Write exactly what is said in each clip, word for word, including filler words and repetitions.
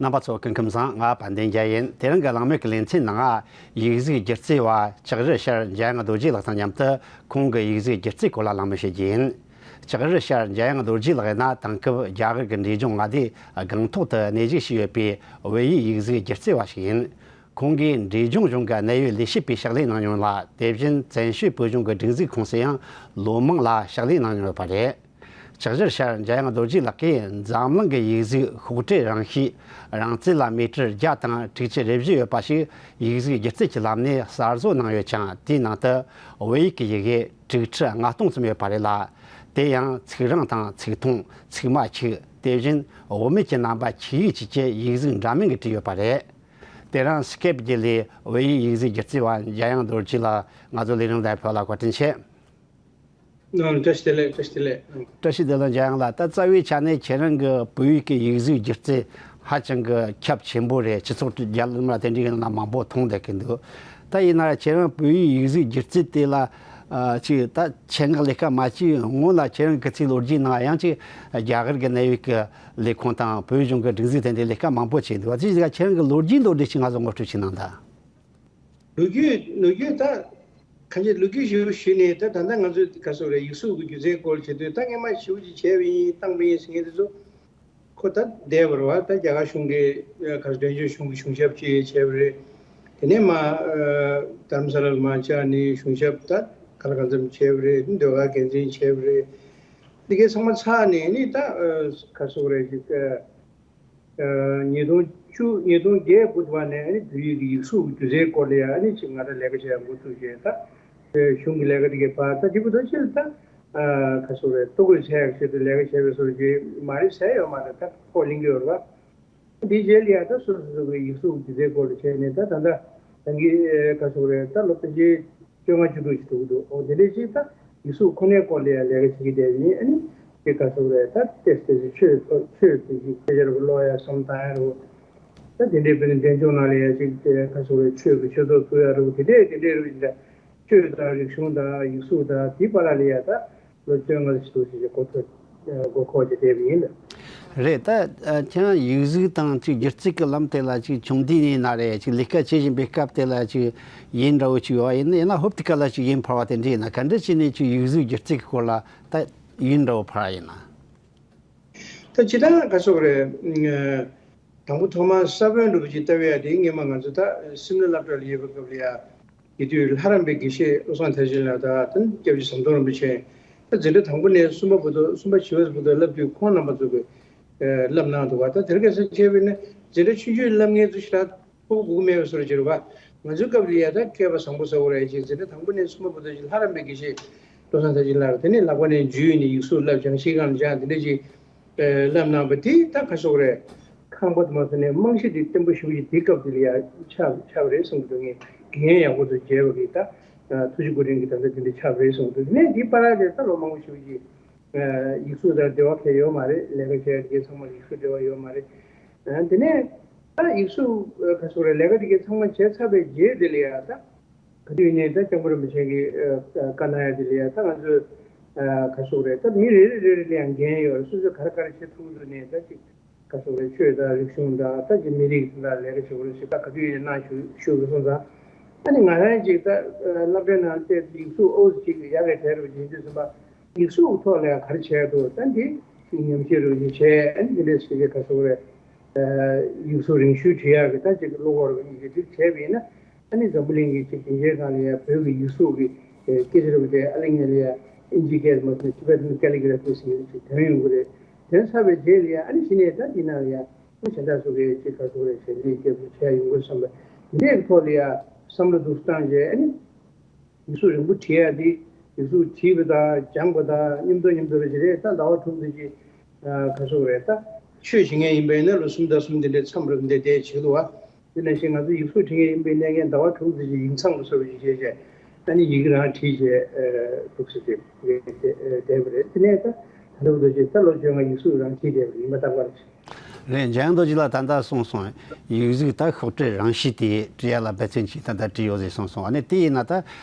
རྣམ་པ་ཚོ་སྐུ་ཁམས་བཟང་། ང་དཔལ་ལྡན་རྒྱལ་ཡིན། དེ་རིང་གི་གླེང་མོལ་གྱི་ལེ་ཚན་ནང་ཡིག་གཟུགས་སྒྱུ་རྩལ་བ་ལྕགས་རི་ཤར་འཇམ་དབྱངས་རྡོ་རྗེ་ལགས་དང་མཉམ་དུ་ཁོང་གི་ཡིག་གཟུགས་སྒྱུ་རྩལ་སྐོར་ལ་གླེང་མོལ་བྱེད་རྒྱུ་ཡིན། ལྕགས་རི་ཤར་འཇམ་དབྱངས་རྡོ་རྗེ་ལགས་ཡིན་ན་དེང་སྐབས་རྒྱ་གར་གྱི་འབྲས་ལྗོངས་མངའ་སྡེ་སྒང་ཐོག་ཏུ་གནས་བཞུགས་བྱས་ཡོད་པའི་བོད་ཡིག་ཡིག་གཟུགས་སྒྱུ་རྩལ་བ་ཞིག་ཡིན། ཁོང་གིས་འབྲས་ལྗོངས་གཞུང་གི་གནད་ཡོད་ལས་བྱེད་པའི་ཕྱག་ལས་གནང་མྱོང་ལ། དེ་བཞིན་བཙན་བྱོལ་བོད་ལྗོངས་ཀྱི་སྒྲིག་འཛུགས་ཁོངས་སུ་ཡང་ལོ་མང་ལ་ཕྱག་ལས་གནང་མྱོང་ཡོད་པ་རེད། ལྕགས་རི་ཤར་འཇམ་དབྱངས་རྡོ་རྗེ་ལགས་ཀྱིས་འཛམ་གླིང་གི་ཡིག་གཟུགས་ཤོག་དྲིལ་རང་ཤེས་རང་བཙན་ལ་མི་ཊར་བརྒྱ་དང་དྲུག་ཅུ་རེ་བཞི་ཡོད་པ་ཞིག་ཡིག་གཟུགས་སྒྱུ་རྩལ་གྱི་ལམ་ནས་གསར་བཟོ་གནང་ཡོད་ཅིང་། དེའི་ནང་དུ་བོད་ཡིག་གི་ཡི་གེ་དྲུག་ཁྲི་ལྔ་སྟོང་ཙམ་ཡོད་པ་རེད་ལ། དེ་ཡང་ཚིག་རིང་དང་ཚིག་ཐུང་། ཚིག་མ་འཁྱུག་དེ་བཞིན་འོག་མིན་གྱི་རྣམ་པ་ཆི་ཡིག་བཅས་ཀྱི་ཡིག་གཟུགས་འདྲ་མིན་གྱིས་བྲིས་ཡོད་པ་རེད། དེ་རིང་སི་ཀེབ་བརྒྱུད་ལས་བོད་ཡིག་ཡིག་གཟུགས་སྒྱུ་རྩལ་བ་འཇམ་དབྱངས་རྡོ་རྗེ་ལགས་ང་ཚོའི་ལས་རིམ་ལ་ཕེབས་པ་ལ་བཀའ་དྲིན་ཆེ། ཨ། བཀྲ་ཤིས་བདེ་ལེགས། བཀྲ་ཤིས་བདེ་ལེགས། ཨ། བཀྲ་ཤིས་བདེ་ལེགས། འཇམ་དབྱངས་ལགས། ད་རྩ་བའི་ཆ་ནས་ཁྱེད་རང་གི་བོད་ཡིག་གི་ཡིག་གཟུགས་སྒྱུ་རྩལ་ཧ་ཅང་གི་ཁྱབ་ཆེན་པོ་རེད། སྤྱི་ཚོགས་བརྒྱུད་ལམ་ལ་དེ་འདྲའི་ཡིན་ན་མང་པོ་མཐོང་བསྡད་ཀྱི་འདུག་ད་ཡིན་ན་ཁྱེད་རང་བོད་ཡིག་ཡིག་གཟུགས་སྒྱུ་རྩལ་དེ་ལ་ཨ་ཅིག་ད་ཆེད་མངགས་ལས་ཀ་མ་བྱས་སྔོན་ལ་ཁྱེད་རང་གི་ཚེ་ལོ་རྒྱུས་ནང་ཡང་ཅིག་རྒྱ་གར་གྱི་གནད་ཡོད་ཀྱི་ལས་ཁུངས་དང་བོད་གཞུང་གི་སྒྲིག་འཛུགས་དེ་འདྲའི་ལས་ཀ་མང་པོ་བྱས་འདུག་དེ་ཡིན་ཙང་ཁྱེད་རང་གི་ལོ་རྒྱུས་མདོར་བསྡུས་ཤིག་ང་ཚོ་ངོ་སྤྲོད་ཅིག་གནང་དང་། ལོ་རྒྱུས། ལོ་རྒྱུས་ད་གང་ཅི་ལོ་རྒྱུས་ཞིབ་ཞུས་ནས། ད་ད་ལྟ་ང་ཚོས་ག་ཚོད་རེད། ཡིག་གཟུགས་ཀྱི་སྒྱུ་རྩལ་སྐོར་བྱེད་དུས་ད་སྔས་མ་ཞེ་པོ་ཅིག་བྱས་པ་ཡིན། བཏང་པ་ཡིན་ཟེར་མཁན་དེ་ཚོ་ཁོ་ད་འདས་པ་རེད་བ། ད་རྒྱ་གར་གཞུང་གི་ག་ཚོད་འབྲས་ལྗོངས་གཞུང་གི་གཞུང་ཞབས་ཅིག་བྱས་པ་རེད། དེ་ནས་མར་རྡ་རམ་ས་ལར་མར་བཅར་ནས་གཞུང་ཞབས་ད་ག་ལ་གང་འཚམ་བྱས་པ་རེད། ཟློས་གར་འགན་འཛིན་བྱས་པ་རེད། འདི་གའི་ཚང་མ་ཚར་ནས་ནི་ད་ག་ཚོད་རེད་ཅིག་ཉིས་སྟོང་བཅུ། ཉིས་སྟོང་བརྒྱད་དགུ་བར་ནས་ཨ་ནི་བོད་ཡིག་གི་ཡིག་གཟུགས་སྒྱུ་རྩལ་སྐོར་ལ་ཡང་ཨ་ནི་ཅིག་ང་རང་ལས་ཀ་བྱེད་ཡག་འགོ་ཚུགས་བྱས། ད་གཞུང་གི་ལས་ཀ་དེ་གའི་བར་ད་འདི་བར་དུ་ཕྱིར་ད་ག་ཚོད་རེད། ལྟོ་གོས་འཚོལ་ཡག་ཆེད་དུ་ལས་ཀ་བྱས་པའི་བཟོ་འདྲ་ཅིག་མ་རེད་ཟེར་ཡོད་མ་རེད། ད་ཁོག་ལེན་གྱི་ཡོད་རེད་བ། འདིའི་རྗེས་ལ་ཡང་ད་སོ་སོ་སོ་གི་ཡིག་གཟུགས་སྒྱུ་རྩལ་སྐོར་ལ་བྱས་ནས་ད་ད་ལྟ་ད་གིན་ག་ཚོད་རེད། ད་ལོ་ཕལ་ཆེར་བཅོ་ལྔ་བཅུ་དྲུག་ཅིག་འགྲོ་གི་འདུག་འོ་དེ་འདྲའི་ཅིག་ད་ཡིག་གཟུགས་ཁོ་ནའི་སྐོར་ལ་ཡང་ལས་ཀ་བྱེད་ཀྱི་བསྡད་ཡིན། ཨ་ནི་དེ་ག་ཚོད་རེད། ད་ཏོག་ཙམ་ཆོས་ཐོག་ཆོས་དེ་ཅིག་དཔེ་ཆ་རུ་ཀློག་ཡ་བསམ་བཏང་ཡ་རུ། ད་དེ་འདྲའི་དཔེར་ན་འབྲས་ལྗོངས་ནང་ལ་ཡང་ཅིག་དེ་ག་ཚོད་རེད། ཆོས་ཀྱི་ཆོས་ཚོགས་ཚུགས་ཡ་རུ་དེ་འདྲའི་དེ་འདྲའི་རུ་ཡིན། ད་ཆོས་དང་རིག་གཞུང་དང་ཡིག་གཟུགས་དང་དེའི་བར་ལ་ཡ་ད་ལོ་བཅོ་ལྔ་ཞིག་འདུག་ཅེས་མགོ་ཚོད་མགོ་འཁོར་གྱི་བསྡད་པ་ཡིན། རེད། ད་ཁྱེད་རང་ཡིག་གཟུགས་དང་ཅིག་སྒྱུ་རྩལ་གྱི་ལམ་དེ་ལ་ཅིག་ཆུང་དུས་ནས་ན་རེད། ཅིག་ལས་ཀ་བྱེད་བཞིན་པའི་སྐབས་དེ་ལ་ཅིག་ཡུན་འདྲ་བོ་ཅིག་ཡོད་པ་ཡིན་ན། ཡང་ན་ཧོབ་ཏེ་ཀ་ལ་ཅིག་ཡུན་འཕར་བ་དེ་འདྲ་ཡིན་ན། ག་འདྲ་བྱས་ནས་ཅིག་ཡིག་གཟུགས་སྒྱུ་རྩལ་གྱི་སྐོར་ལ་ད་ཡུན་འདྲ་བོ་འཕར་བ་ཡིན་ན། ད་སྤྱིར་བཏང་ག་ཚོད་རེད། དང་པོ་ཐོག་མར་ས་བོན་འདྲ་བོ་ཅིག་བཏབ་ཡ་དེ་སྔས་མ་ང་ཚོ་ད་སིམ་ལ་སློབ་གྲྭ་ལ་ཡོད་པའི་སྐབས་ལ་ཡ། དེ་དུས་ལྷ་རམས་པའི་དགེ་བཤེས་བློ་བཟང་མཐར་ཕྱིན་ལགས་དང་། ད་སྐྱབས་རྗེ་ཟམ་གདོང་རིན་པོ་ཆེ། ད་འཛིན་གྲྭ་དང་པོ་ནས་གསུམ་པ་བར་དུ། གསུམ་པ་བཞི་པ་བར་དུ་བསླབ་དུས་ཁོང་རྣམ་པ་ཚོ་གིས་ཨེ་བསླབ་གནང་འདུག་བ། ད་དེ་རིང་ཁ་སང་བྱས་པ་ཡིན་ན་འཛིན་གྲྭ་ཆུང་ཆུང་བསླབ་མཁན་ཚོ་ཞེ་དྲག་ཕོག་དགོས་མེད་པའི་བཟོ་འདྲ་ཅིག་རེད་བ། ང་ཚོའི་སྐབས་ལ་ཡ་ད་སྐལ་པ་བཟང་པོ་ཟེར་དགོས་རེད། ཅིག་འཛིན་གྲྭ་དང་པོ་ནས་གསུམ་པ་བར་དུ་ཅིག་ལྷ་རམས་པའི་དགེ་བཤེས་བློ་བཟང་མཐར་ཕྱིན་ལགས་དེ་ནས་ལག་པ་ནས་འཇུས་ནས་ཡིག་གཟུགས་བསླབ། སྦྱང་གཞི་སྒང་ལ་སྦྱང་། དེ་འདྲ་ཅིག་ཨེ་བསླབ་གནང་བ་དེ་ད་ག་ཚོད་རེད། ཁང་པ་དུ་མ་ཟེར་ནས་རྨང་གཞི་དེ་བརྟན་པོ་ཞེ་པོ་ཅིག་དེ་སྐབས་དེ་ལ་ཡ་ཆགས་ཆགས་པ་རེད་བསམ་གྱི་འདུག་ངས་འགན་ཡག་པོ་དུ་བྱས་པ་གི་ད་ཐུགས་རྗེ་སྐུ་དྲིན་གྱིས་ད་ལྟ་དེ་འདྲ་ཆགས་པ་རེད་བསམ་གྱི་འདུག་དེ་ནས་དེའི་བར་ལ་ད་ལོ་མང་པོ་ཞེ་པོ་ཅིག་ཨེ་ཡིག་གཟུགས་དང་འབྲེལ་བ་གང་ཡང་ཡོད་མ་རེད། ལས་ཀ་བྱས་དེ་ཚང་མ་ཡིག་གཟུགས་འབྲེལ་བ་ཡོད་མ་རེད། ཨེ་དེ་ནས་ད་ཡིག་གཟུགས་ཨེ་ག་ཚོད་རེད། ལས་ཀ་དེ་གའི་ཚང་མ་བྱས་ཚར་བའི་རྗེས་དེ་ལ་ཡ་ད། ག་དུས་ནས་ད་སྐྱབས་མགོན་རིན་པོ་ཆེ་གིས་ཨ་བཀའ་གནང་ཡ་དེ་ལ་ཡ་ད་ང་ཚོས་ཨ་ག་ཚོད་རེད། ད་མི་རེ་རེ་རེ་རེ་ལ་ཡང་འགན་ཡོད་རེད། སོ་སོས་ག་རེ་ག་རེ་བྱེད་ཐུབ་ཀྱི་འདུག་ནས་ད་ཅིག་ག་ཚོད་རེད། ཆོས་དང་རིག་གཞུང་དང་ད་ཅིག་མི་རིགས་དང་ལས་ཀ་བྱེད་དགོས་རེད་ཞེས་ད་ག་དུས་ཡིན་ན་ཞུ་ཞུ་དགོས་སོང་ཙང་། ཨ་ནི་ང་རང་ཅིག་ད་ཨ་སློབ་གྲྭའི་ནང་བལྟས་ཡིག་གཟུགས་ཨོ་ཙི་ཅིག་ཡག་གི་གྲས་རེད་པ། ཡིན་དུས་ཙམ་པ་ཡིག་གཟུགས་ཐོག་ལ་ཡང་ག་རེ་བྱས་འདུག་ད་འདི་ཅིག་ཉམས་ཞིབ་རེ་ཅིག་བྱས། ཨ་ནི་འདི་འདྲས་ཞིག་གི་ག་ཚོད་རེད། ཡིག་གཟུགས་རིང་ཤོས་བྲིས་ཡག་གི་ད་ཅིག་གློག་ཀླད་ཡིན་གྱི་འདི་བྱས་པ་ཡིན་ན། ཨ་ནི་འཛམ་བུ་གླིང་གི་ཅིག་སྡིངས་ཆའི་སྒང་ལ་ཡ་བོད་ཀྱི་ཡིག་གཟུགས་ཀྱི་ཨེ་སྐད་ཆ་རེད་པ། དེ་ཨ་ལི་ངན་ལ་ཡ་ཨིན་ཇི་སྐད་མ་ཟེར་ན་Tibetan Calligraphy ཟེར་ནས་ཅིག་ཐོན་ཡོང་གི་རེད། ཐོན་ཚར་བའི་རྗེས་ལ་ཡ་ཨ་ནི་གཞི་ནས་ད་འདི་ནང་ལ་ཡ་ཨ་ནི་གཞན་དག་ཚོ་གིས་ཅིག་ག་ཚོད་རེད་ཟེར་འདི་སྐད་ཆ་བྱས་ཡོང་གི་བསམ་པ་འདི་འདྲའི་ཐོག་ལ་ཡ་བསམ་བློ་འདུག་བཏང་རྗེས་ཨ་ནི། ཡིག་གཟུགས་རིང་པོ་བྲིས་ཡ་དེ་ཡིག་གཟུགས་བྲིས་པ་དང་སྦྱངས་པ་དང་མཉམ་དུ་མཉམ་དུ་རེ་ཞིག་རེད། ད་ཟླ་བ་དྲུག་ཙམ་ཅིག་ཨ་ག་ཚོད་རེད། ད་ཆོས་བྱེད་མཁན་ཡིན་པ་ཡིན་ན་ལོ་གསུམ་དང་གསུམ་དེ་འདྲའི་མཚམས་རེ་འདི་བསྡད་བྱེད་འདུག་བ། དེ་ནང་བཞིན་ང་ཚོ་ཡིག་གཟུགས་བྲིས་མཁན་ཡིན་པ་ཡིན་ན་ངས་ཟླ་བ་དྲུག་ཙམ་ཅིག་ཡིག་ཚང་དུ་སོ་བ་ཞིག་བྱས་བྱས་ཨ་ནི་ཡི་གེ་རང་བྲིས་བྱས་ཨ་འདུག་ཟེར་ཏེ་བསྡད་པ་རེད། དེ་ནས་ད་ད་ལྟ་བར་དུ་ཅིག་ད་ལོ་བཅོ་ལྔ་ཡིག་གཟུགས་རང་བྲིས་བསྡད་པ་རེད། ཡིན་པ་རྟག་པར། རེད། འཇམ་དབྱངས་རྡོ་རྗེ་ལགས་ད་ལྟ་གསུངས་སོང་། ཡིག་གཟུགས་ད་ཤོག་དྲིལ་རང་བཞིན་དེ་བྲི་ཡ་ལ་འབད་བརྩོན་གྱིས་ད་ལྟ་བྲིས་ཡོད་ཟེར་གསུངས་སོང་། ཨ་ནི་དེ་ཡིན་ན་ད་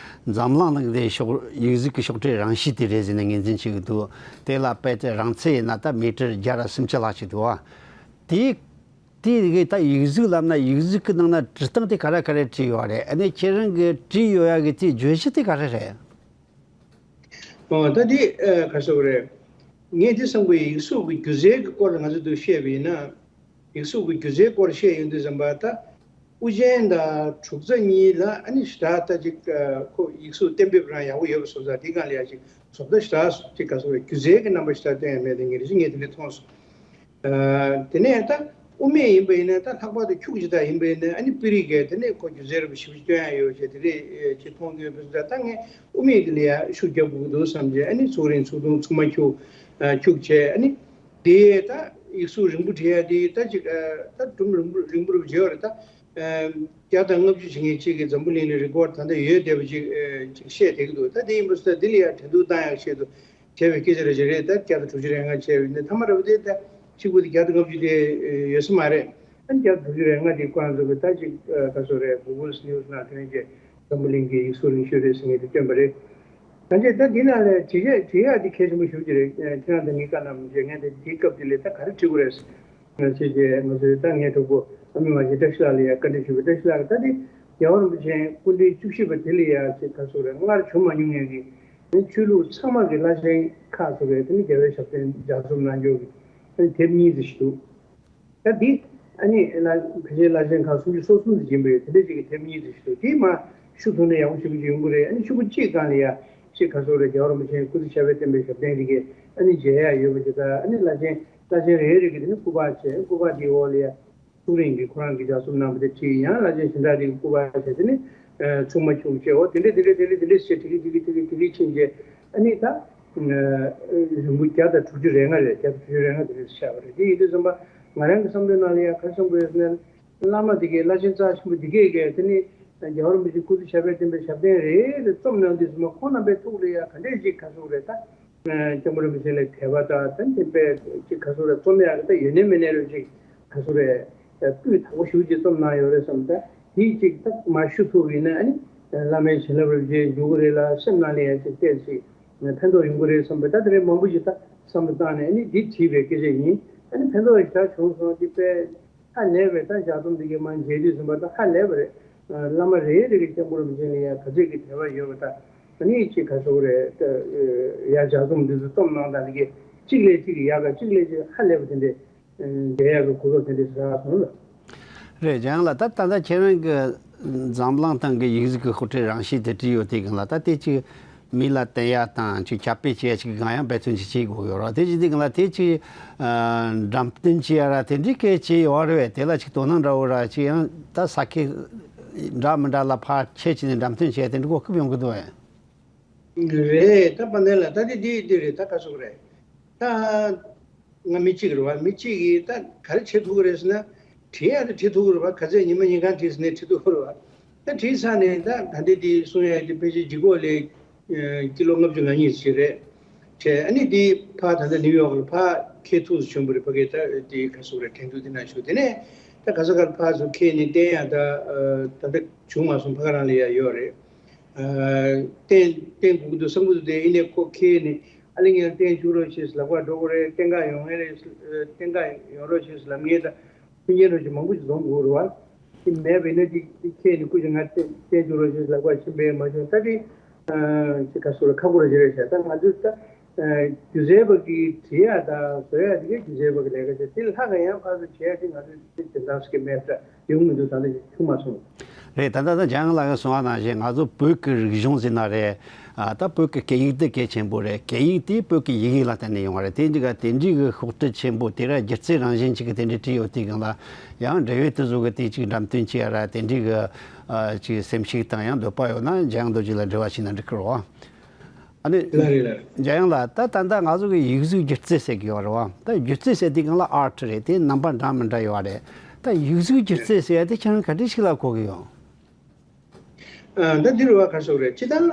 འཛམ་གླིང་ནང་གི་ཤོག་ཡིག་གཟུགས་ཀྱི་ཤོག་དྲིལ་རང་བཞིན་དེ་རེད་ཟེར་ནས་ངོས་འཛིན་བྱེད་ཀྱི་འདུག་དེ་ལ་དཔེ་དེ་རིང་ཚད་ཡིན་ན་ད་མི་ཊར་བརྒྱ་དང་སུམ་ཅུ་ལྷག་ཅིག་འདུག་བ། དེ་ དེ་གི་ད་ཡིག་གཟུགས་ལབ་ན་ཡིག་གཟུགས་ཀྱི་ནང་ན་འབྲི་སྟངས་དེ་ག་རེ་ག་རེ་བྲིས་ཡོད་རེད། ཨ་ནི་ཁྱེད་རང་གི་བྲིས་ཡོད་ཡ་གི་དེ་བརྗོད་གཞི་དེ་ག་རེ་རེད། ཨོ་ད་དེ་ཨ་ག་རེ་ཟེར་དགོས་རེད། ངས་དེ་བསམ་གི་ཡིག་གཟུགས་ཀྱི་སྒྱུ་རྩལ་གྱི་སྐོར་ལ་ང་ཚོ་འདུག་བཤད་པ་ཡིན་ན། ཡིག་གཟུགས་ཀྱི་སྒྱུ་རྩལ་སྐོར་བཤད་ཡོང་དུས་ཙམ་པ་ད། དབུ་ཅན་དང་དྲུག་རྩ་གཉིས་ལ་ཨ་ནི་ཞེ་དྲག་ད་ཅིག་ཁོ་ཡིག་གཟུགས་གཏན་འབེབས་རང་ཡག་པོ་ཡོད་པ་བཟོ་ཙང་དེའི་སྒང་ལ་ཡ་ཅིག་བཟོ་ལྟ་ཞེ་དྲག་ཅིག་ག་ཚོད་རེད། སྒྱུ་རྩལ་གྱི་རྣམ་པ་ཞེ་དྲག་སྟོན་ཡ་མེད་དེ་ངེད་རེ་ཞིག་ངས་དེ་འདྲ་མཐོང་སོང་། ཨ་དེ་ནས་ད་དབུ་མེད་ཡིན་པ་ཡིན་ན་ད་ལྷག་པར་དུ་ཁྱུག་ཅིག་ད་ཡིན་པ་ཡིན་ན་ཨ་ནི་པི་རིག་གས་དེ་ནས་ཁོ་སྒྱུ་རྩལ་རིག་པ་ཞིབ་ཞིབ་སྟོན་ཡ་ཡོད་ཅེས་དེ་རེད་ཅེས་མཐོང་གི་ཡོད་པ་ད་ངས་དབུ་མེད་དེ་ལ་ཡ་ཤུགས་རྒྱབ་དགོས་ཀྱི་འདུག་བསམ་བྱས། ཨ་ནི་ཚུགས་རིང་ཚུགས་ཐུང་ཚུགས་མ་ཁྱུག་ཨ་ཁྱུག་བྱས། ཨ་ནི་དེ་ད་ཡིག་གཟུགས་རིང་པོ་བྲིས་ཡ་དེ་ད་ཅིག་ཨ་ད་སྒྲུང་རིང་པོ་རིང་པོ་རུ་བརྗོད་རེད་ད། ཨ་བརྒྱ་དང་ལྔ་བཅུ་ཞིག་ངས་གཅིག་གི་འཛམ་བུ་གླིང་ལ་རི་ཀོར་ད་ལྟ་ཡོད་བསྡད་པ་ཅིག་ཨ་ཅིག་བཤད་བསྡད་ཀྱི་འདུག་ད་དེ་ཡིན་པ་ས་འདི་ལ་ཡ་འགྲན་བསྡུར་བཏང་ཡག་ཆེད་དུ་བྱས་པའི་སྐད་ཆ་རེ་ཞིག་རེད། ད་བརྒྱ་དང་དྲུག་ཅུ་རེ་ལྔ་བྱས་པ་ཡིན་ན་མཐའ་མ་ར་བ་དེ་ད་གཅིག་པུ་དེ་བརྒྱ་དང་ལྔ་བཅུ་དེ་ཡོད་ས་མ་རེད། ཨ་ནི་བརྒྱ་དང་དྲུག་ཅུ་རེ་ལྔ་དེ་ཁོ་རང་ཚོ་གི་ད་ཅིག་ཨ་ག་ཚོད་རེད། གུ་གུལ་ནིའུ་སི་ནང་དེ་རིང་གི་འཛམ་བུ་གླིང་གི་ཡིག་གཟུགས་རིང་ཤོས་རེད་ཟེར་མཁན་དེ་བཏོན་པ་རེད། ད་ཆ་ད་འདི་ནང་ལ་བྲིས་ཡ་བྲིས་ཡ་དེ་གལ་ཆེན་པོ་ཞེ་པོ་ཅིག་རེད། ཁྱེད་རང་དང་ངའི་བཀའ་གནང་མི་བྱེད་མཁན་དེ་དེའི་སྐབས་དེ་ལས་ད་ག་རེ་བྲིས་དགོས་རེད། ང་ཚོས་ཀྱི་ང་ཚོའི་ད་ངའི་གྲོགས་པོ་ཨ་མི་མ་ཞིག་བཀྲ་ཤིས་ལགས་ལ་ཡང་བཀའ་འདྲི་ཞུས་པ། བཀྲ་ཤིས་ལགས་ཀྱིས་ད་དེ་རྒྱལ་བ་རིན་པོ་ཆེ་སྐུ་ཕྲེང་བཅུ་བཞི་པ་དེ་ལ་ཡང་ཅིག་ག་ཚོད་རེད། སྔར་བྱུང་མ་མྱོང་མཁན་གྱི་ཆོས་ལུགས་ཚང་མ་གི་བླ་ཆེན་ཁག་ཚོ་རེད། དེ་ནི་རྒྱལ་བའི་ཞབས་བརྟན་ལྗགས་རྩོམ་གནང་རྒྱུ་གི་དེབ་གཉིས་ཙམ་ཞིག་འདུག་ད་འདི་ཨ་ནི་ཕལ་ཆེར་བླ་ཆེན་ཁག་སུམ་ཅུ་སོ་གསུམ་ཙམ་ཡིན་པ་རེད། དེ་འདྲ་ཅིག་གི་དེབ་གཉིས་ཙམ་ཞིག་འདུག་དེ་མ་ཞུ་ཐུབ་ན་ཡག་པོ་ཞེ་པོ་ཅིག་ཡོང་གི་རེད། ཨ་ནི་ཕྱུག་པོ་གཅིག་སྒང་ལ་ཡང་ཅིག་ག་ཚོད་རེད། རྒྱལ་བ་རིན་པོ་ཆེའི་སྐུ་ཚེ་ཞབས་པད་བརྟན་པའི་ཞབས་བརྟན་དེ་གའི་ཨ་ནི་མཇལ་ཡག་ཡོད་པ་ཅིག་དང་། ཨ་ནི་བླ་ཆེན་བླ་ཆེན་རེ་རེ་གི་དེ་ནི་སྐུ་པར་བྱས། སྐུ་པར་དེའི་འོག་ལ་ཡང་ཐུགས་རིང་གི་ཁོ་རང་གི་ལྗགས་རྩོམ་གནང་བ་དེ་བྲིས། ཡང་བླ་ཆེན་གཞན་དག་དེ་གི་སྐུ་པར་བྱས། དེ་ནི་ཚུགས་མ་ཁྱུག་བྱས། འོ་དེ་འདྲས་དེ་འདྲས་དེ་འདྲས་དེ་འདྲས་བྱས་བྲིས་གི་བྲིས་གི་བྲིས་གི་བྲིས་གི་ཕྱིན་རྗེས་ཨ་ནི་ད་རིང་པོ་བརྒྱ་དང་དྲུག་ཅུ་རེ་ལྔ་རེད། བརྒྱ་དང་དྲུག་ཅུ་རེ་ལྔ་དེ་འདྲས་ཆགས་པ་རེད། དེ་ཡིན་དུས་ཙམ་པ་ང་རང་གི་བསམ་བློའི་ནང་ལ་ཡང་ག་རེ་བསམ་དགོས་ཟེར་ན། བླ་མ་དེ་གའི་བླ་ཆེན་རྩ་ཆེན་པོ་དེ་གས་གས་དེ་ནི་རྒྱལ་བ་རིན་པོ་ཆེ་སྐུ་ཚེ་ཞབས་པད་བརྟན་པའི་ཞབས་བརྟན་རེ་རེ་རྩོམ་གནང་དུས་ཙམ་པ་ཁོང་རྣམ་པའི་ཐུགས་ལ་ཡང་ག་འདྲས་ཅིག་ག་ཚོད་རེད། ད་སྐྱབས་མགོན་རིན་པོ་ཆེ་ལ་དད་པ་དང་ད་དེ་པས་ཅིག་ག་ཚོད་རེད། རྩོམ་ཡག་གི་ད་ཡོད་ནའི་མེད་ནའི་རེ་ཅིག་ག་ཚོད་རེད། སྤུས་དག་པོ་ཞེ་པོ་ཅིག་རྩོམ་གནང་ཡོད་རེད་བསམ། ད་དེ་ཅིག་ད་མ་ཞུ་ཐུབ་ཡིན་ན་ཨ་ནི་བླ་མའི་བྱིན་རླབས་རེ་ཅིག་འཇུག་གི་རེད་ལ། སེམས་ནང་ལ་ཡང་ཅིག་བལྟས་ཅིག་ཕན་ཐོགས་ཡོང་གི་རེད་བསམ་པ། ད་དེ་རིང་མང་པོ་ཅིག་ད་བསམ་བློ་བཏང་ནས་ཨ་ནི་འདི་བྲིས་པའི་སྐད་ཆ་ཡིན། ཨ་ནི་ཕན་ཐོགས་ཞེ་དྲག་བྱུང་སོང་། འདི་དཔེ་ཧ་ལས་པའི་ད་ལྗགས་རྩོམ་འདི་གའི་མར་མཇལ་དུས་ཙམ་པ་ད་ཧ་ལས་པ་རེད། བླ་མ་རེ་རེ་གི་སྐྱབས་མགོན་རིན་པོ་ཆེ་ལ་ཡང་ག་ཚོད་ཀྱི་དད་པ་ཡོད་པ། ད་ཨ་ནི་ཅིག་ག་ཚོད་རེད། ད་ཡང་ལྗགས་རྩོམ་འདི་ཚོ་རྩོམ་གནང་སྟངས་འདི་གའི་གཅིག་ལས་གཅིག་ཡག་ག་གཅིག་ལས་གཅིག་ཧ་ལས་པ་དེ་འདྲས་མཇལ་ཡག་གི་གོ་སྐབས་དེ་འདྲས་རག་སོང་ལ། རེད། འཇམ་དབྱངས་ལགས། ད་ད་ལྟ་ཁྱེད་རང་གི་འཛམ་གླིང་སྟེང་གི་ཡིག་གཟུགས་ཀྱི་དཔེ་ཁྲིད་རང་བཞིན་དེ་བྲིས་ཡོད་དེ་སྒང་ལ་ད་དེ་ཅིག་མི་ལ་བསྟན་ཡ་དང་ཅིག་ཁྱབ་སྤེལ་བྱེད་ཡ་ཅིག་གི་སྒང་ཡང་འབད་བརྩོན་ཅིག་བྱེད་དགོས་ཡོད་རེད། དེ་ཅིག་དེ་སྒང་ལ་དེ་ཅིག་འགྲེམས་སྟོན་བྱེད་ཡ་ར་དེ་འདྲའི་སྐད་ཆ་ཡོད་རེད་པས། དེ་ལ་ཅིག་དོ་སྣང་འདྲ་བོ་ར་ཅིག་ཡང་ད་ས་ཁུལ་འདྲ་མི་འདྲ་ལ་ཕར་ཁྱེད་ཅིག་ནས་འགྲེམས་སྟོན་བྱེད་ཡ་དེ་འདྲ་གོ་སྐབས་ཡོང་གི་འདུག་པས། རེད། ད་དཔལ་ལྡན་ལགས། ད་དེ་དེ་དེ་རེད། ད་ག་ཟེར་དགོས་རེད། ད་ང་མི་གཅིག་རེད་བ། མི་གཅིག་གིས་ད་ག་རེ་བྱེད་ཐུབ་ཀྱི་རེད་ཟེར་ན། བྲིས་ཡ་ད་བྲིས་ཐུབ་ཀྱི་རེད་བ། ག་ཚད་ཉི་མ་ཉིན་གང་བྲིས་ཟེར་ནས་བྲིས་ཐུབ་ཀྱི་རེད་བ། ད་བྲིས་ཚར་ནས་ད་ད་ལྟ་དེ་གསུང་ཡ་དེ་ཕལ་ཆེར་ལྗིད་ཁོག་ལ་ཀི་ལོ་ལྔ་བཅུ་ང་གཉིས་ཅིག་རེད། བྲིས། ཨ་ནི་དེ་ཕར་ད་ལྟ་ནིའུ་ཡོག་ལ་ཕར་ཁྱེད་ཐུགས་སུ་བྱོན་པ་རེད། ཕ་གིར་ད་དེ་ག་ཟེར་དགོས་རེད། འགྲན་བསྡུར་དེ་ནང་ཞུགས། དེ་ནས་ད་ག་ས་གར་ཕར་ཚུར་ཁྱེད་ནས་བསྟན་ཡ་ད་ད་ལྟ་བྱུང་མ་སོང་། ཕ་ག་རང་ལ་ཡ་ཡོད་རེད། བསྟན་བསྟན་དགོས་ཀྱི་འདུག་བསམ་གྱི་འདུག་དེ་ཡིན་ནའི་ཁོ་ཁྱེད་ནི་ཨ་ལེ་ངས་བསྟན་བཅུག་རོགས་བྱེད་ལབ་པ་འགྲོ་གི་རེད། བསྟན་ག་ཡོང་ངེས་རེད། བསྟན་ག་ཡོང་རོགས་བྱེད་ལབ་ངེས། ད་མཐུན་རྐྱེན་རོགས་བྱེད་མང་པོ་ཞིག་འཛོམས་དགོས་རེད་བ། དེ་མེད་པ་ཡིན་ན་དེ་དེ་ཁྱེད་ནི་སྐུ་མཁྱེན་ང་བསྟན་བཅུག་རོགས་བྱེད་ལབ་པ་ཕྱིན་པས་མ་བྱུང་། ད་དེ་ཅི་ག་ཟེར་དགོས་རེད། ཁག་པོ་རེད་ཟེར་རེད་ཤག་ད་ང་ཚོས་ད་སྒྱུ་རྩལ་པ་གིས་བྲིས་ཡ་ད་བཟོ་ཡ་དེ་གའི་སྒྱུ་རྩལ་པ་གི་ལས་ཀ་བྱས། དེ་ལྷག་ག་ཡང་ཕར་ཚུར་བྱས་ཡ་དེ་ང་ཚོས་དེ་དོན་དག་ཟེར་གི་མེད། ད་ཡོང་མི་འདུག་ད་ལྟ་བྱུང་མ་སོང་། རེད། ད་ལྟ་ད་འཇམ་དབྱངས་ལགས་ཀྱིས་གསུངས་པ་ནང་བཞིན་ང་ཚོ་བོད་ཀྱི་རིག་གཞུང་ཟེར་ན་རེད། ཨ་ད་བོད་ཀྱི་སྐད་ཡིག་དེ་གལ་ཆེན་པོ་རེད། སྐད་ཡིག་དེ་བོད་ཀྱི་ཡི་གེ་ལ་བརྟེན་ནས་ཡོང་བ་རེད། དེ་འདྲ་ག་དེ་འདྲའི་གི་ཤོག་དྲིལ་ཆེན་པོ་དེ་ར་སྒྱུ་རྩལ་རང་བཞིན་ཅིག་གི་དེ་འདྲ་བྲིས་ཡོད་དུས་སྒང་ལ་ཡང་འབྲེལ་ཡོད་དེ་ཚོ་གི་དེ་ཅིག་འགྲེམས་སྟོན་བྱེད་ཡ་ར་དེ་འདྲའི་གི་ཨ་ཅིག་སེམས་ཤུགས་དང་ཡང་འདོད་པ་ཡོད་ན་འཇམ་དབྱངས་རྡོ་རྗེ་ལ་འབྲེལ་བ་བྱས་ན་འགྲིག་གི་རེད་བ། ཨ་ནི་ལགས་རེད་ལགས་རེད། འཇམ་དབྱངས་ལགས། ད་ད་ལྟ་ང་ཚོ་གི་ཡིག་གཟུགས་སྒྱུ་རྩལ་ཟེར་གི་ཡོད་རེད་བ། ད་སྒྱུ་རྩལ་ཟེར་དུས་སྒང་ལ་ཨར་ཊི་རེད། དེ་རྣམ་པ་འདྲ་མི་འདྲ་ཡོད་རེད། ད་ཡིག་གཟུགས་སྒྱུ་རྩལ་ཟེར་ཡ་དེ་ཁྱེད་རང་ག་འདྲ་ཞིག་ལ་གོ་གི་ཡོད། ཨ་ད་འདི་རུ་བ་ག་ཟེར་དགོས་རེད། སྤྱིར་བཏང་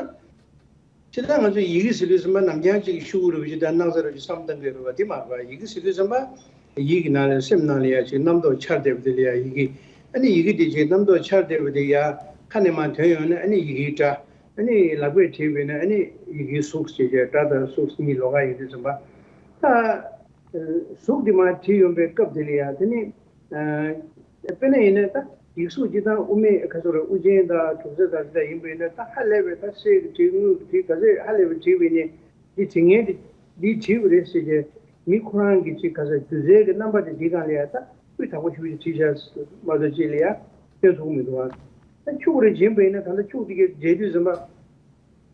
སྤྱིར་བཏང་ང་ཚོ་ཡི་གེ་ཟེར་དུས་ཙམ་པ་ནམ་རྒྱང་ཅིག་ཤུ་གུ་རུ་བ་ཅིག་དང་སྣག་ཚ་རུ་བ་ཅིག་བསམ་བཏང་གི་རེད་བ། དེ་མ་རེད་བ། ཡི་གེ་ཟེར་དུས་ཙམ་པ་ཡིད་ཀྱི་ནང་ལ་སེམས་ནང་ལ་ཡ་ཅིག་རྣམ་རྟོག་འཆར་བསྡད་པ་དེ་ལ་ཡ་ཡི་གེ། ཨ་ནི་ཡི་གེ་དེ་ཅིག་རྣམ་རྟོག་འཆར་བསྡད་པ་དེ་ཡ་ཁ་ནས་མར་ཐོན་ཡོང་ན་ཨ་ནི་ཡི་གེའི་སྒྲ། ཨ་ནི་ལག་པས་བྲིས་པ་ཡིན་ན་ཨ་ནི་ཡི་གེའི་གཟུགས་བྱས་བྱས་སྒྲ་དང་གཟུགས་གཉིས་ལོགས་ཀ་ཡོད་དུས་ཙམ་པ། ད་གཟུགས་དེ་མར་བྲིས་ཡོང་པའི་སྐབས་དེ་ལ་ཡ་དེ་ནི་ དཔེར་ན་ཡིན་ན་ད་ཡིག་གཟུགས་སྤྱི་དང་དབུ་མེད་ག་ཚོད་རེད། དབུ་ཅན་དང་གྲུབ་ཚད་དང་དེ་དག་ཡིན་པ་ཡིན་ན། ད་ཧ་ལས་པའི་ད་གསེར་གྱི་བྲིས། དངུལ་གྱི་བྲིས། ག་ཚོད་ཧ་ལས་པའི་བྲིས་པ་ཡིན་ནའི་འདི་བྲིས་མཁན་དེ་འདིས་བྲིས་པ་རེད་ཟེར་ཏེ། མི་ཁོ་རང་གི་ཅིག་ག་ཚོད་སྒྱུ་རྩལ་གྱི་རྣམ་པ་དེ་འདི་སྒང་ལ་ཡ་ད་སྤུས་དག་པོ་ཞེ་པོ་ཅིག་བྲིས་བཞག་མ་གཏོགས་ཅིག་ལ་ཡ་སྟོན་ཐུབ་མི་འདུག་ཨ། ད་ཁྱུག་རེ་སྦྱིན་པ་ཡིན་ན། ད་ལྟ་ཁྱུག་དེ་གའི་མཇལ་དུས་ཙམ་པ།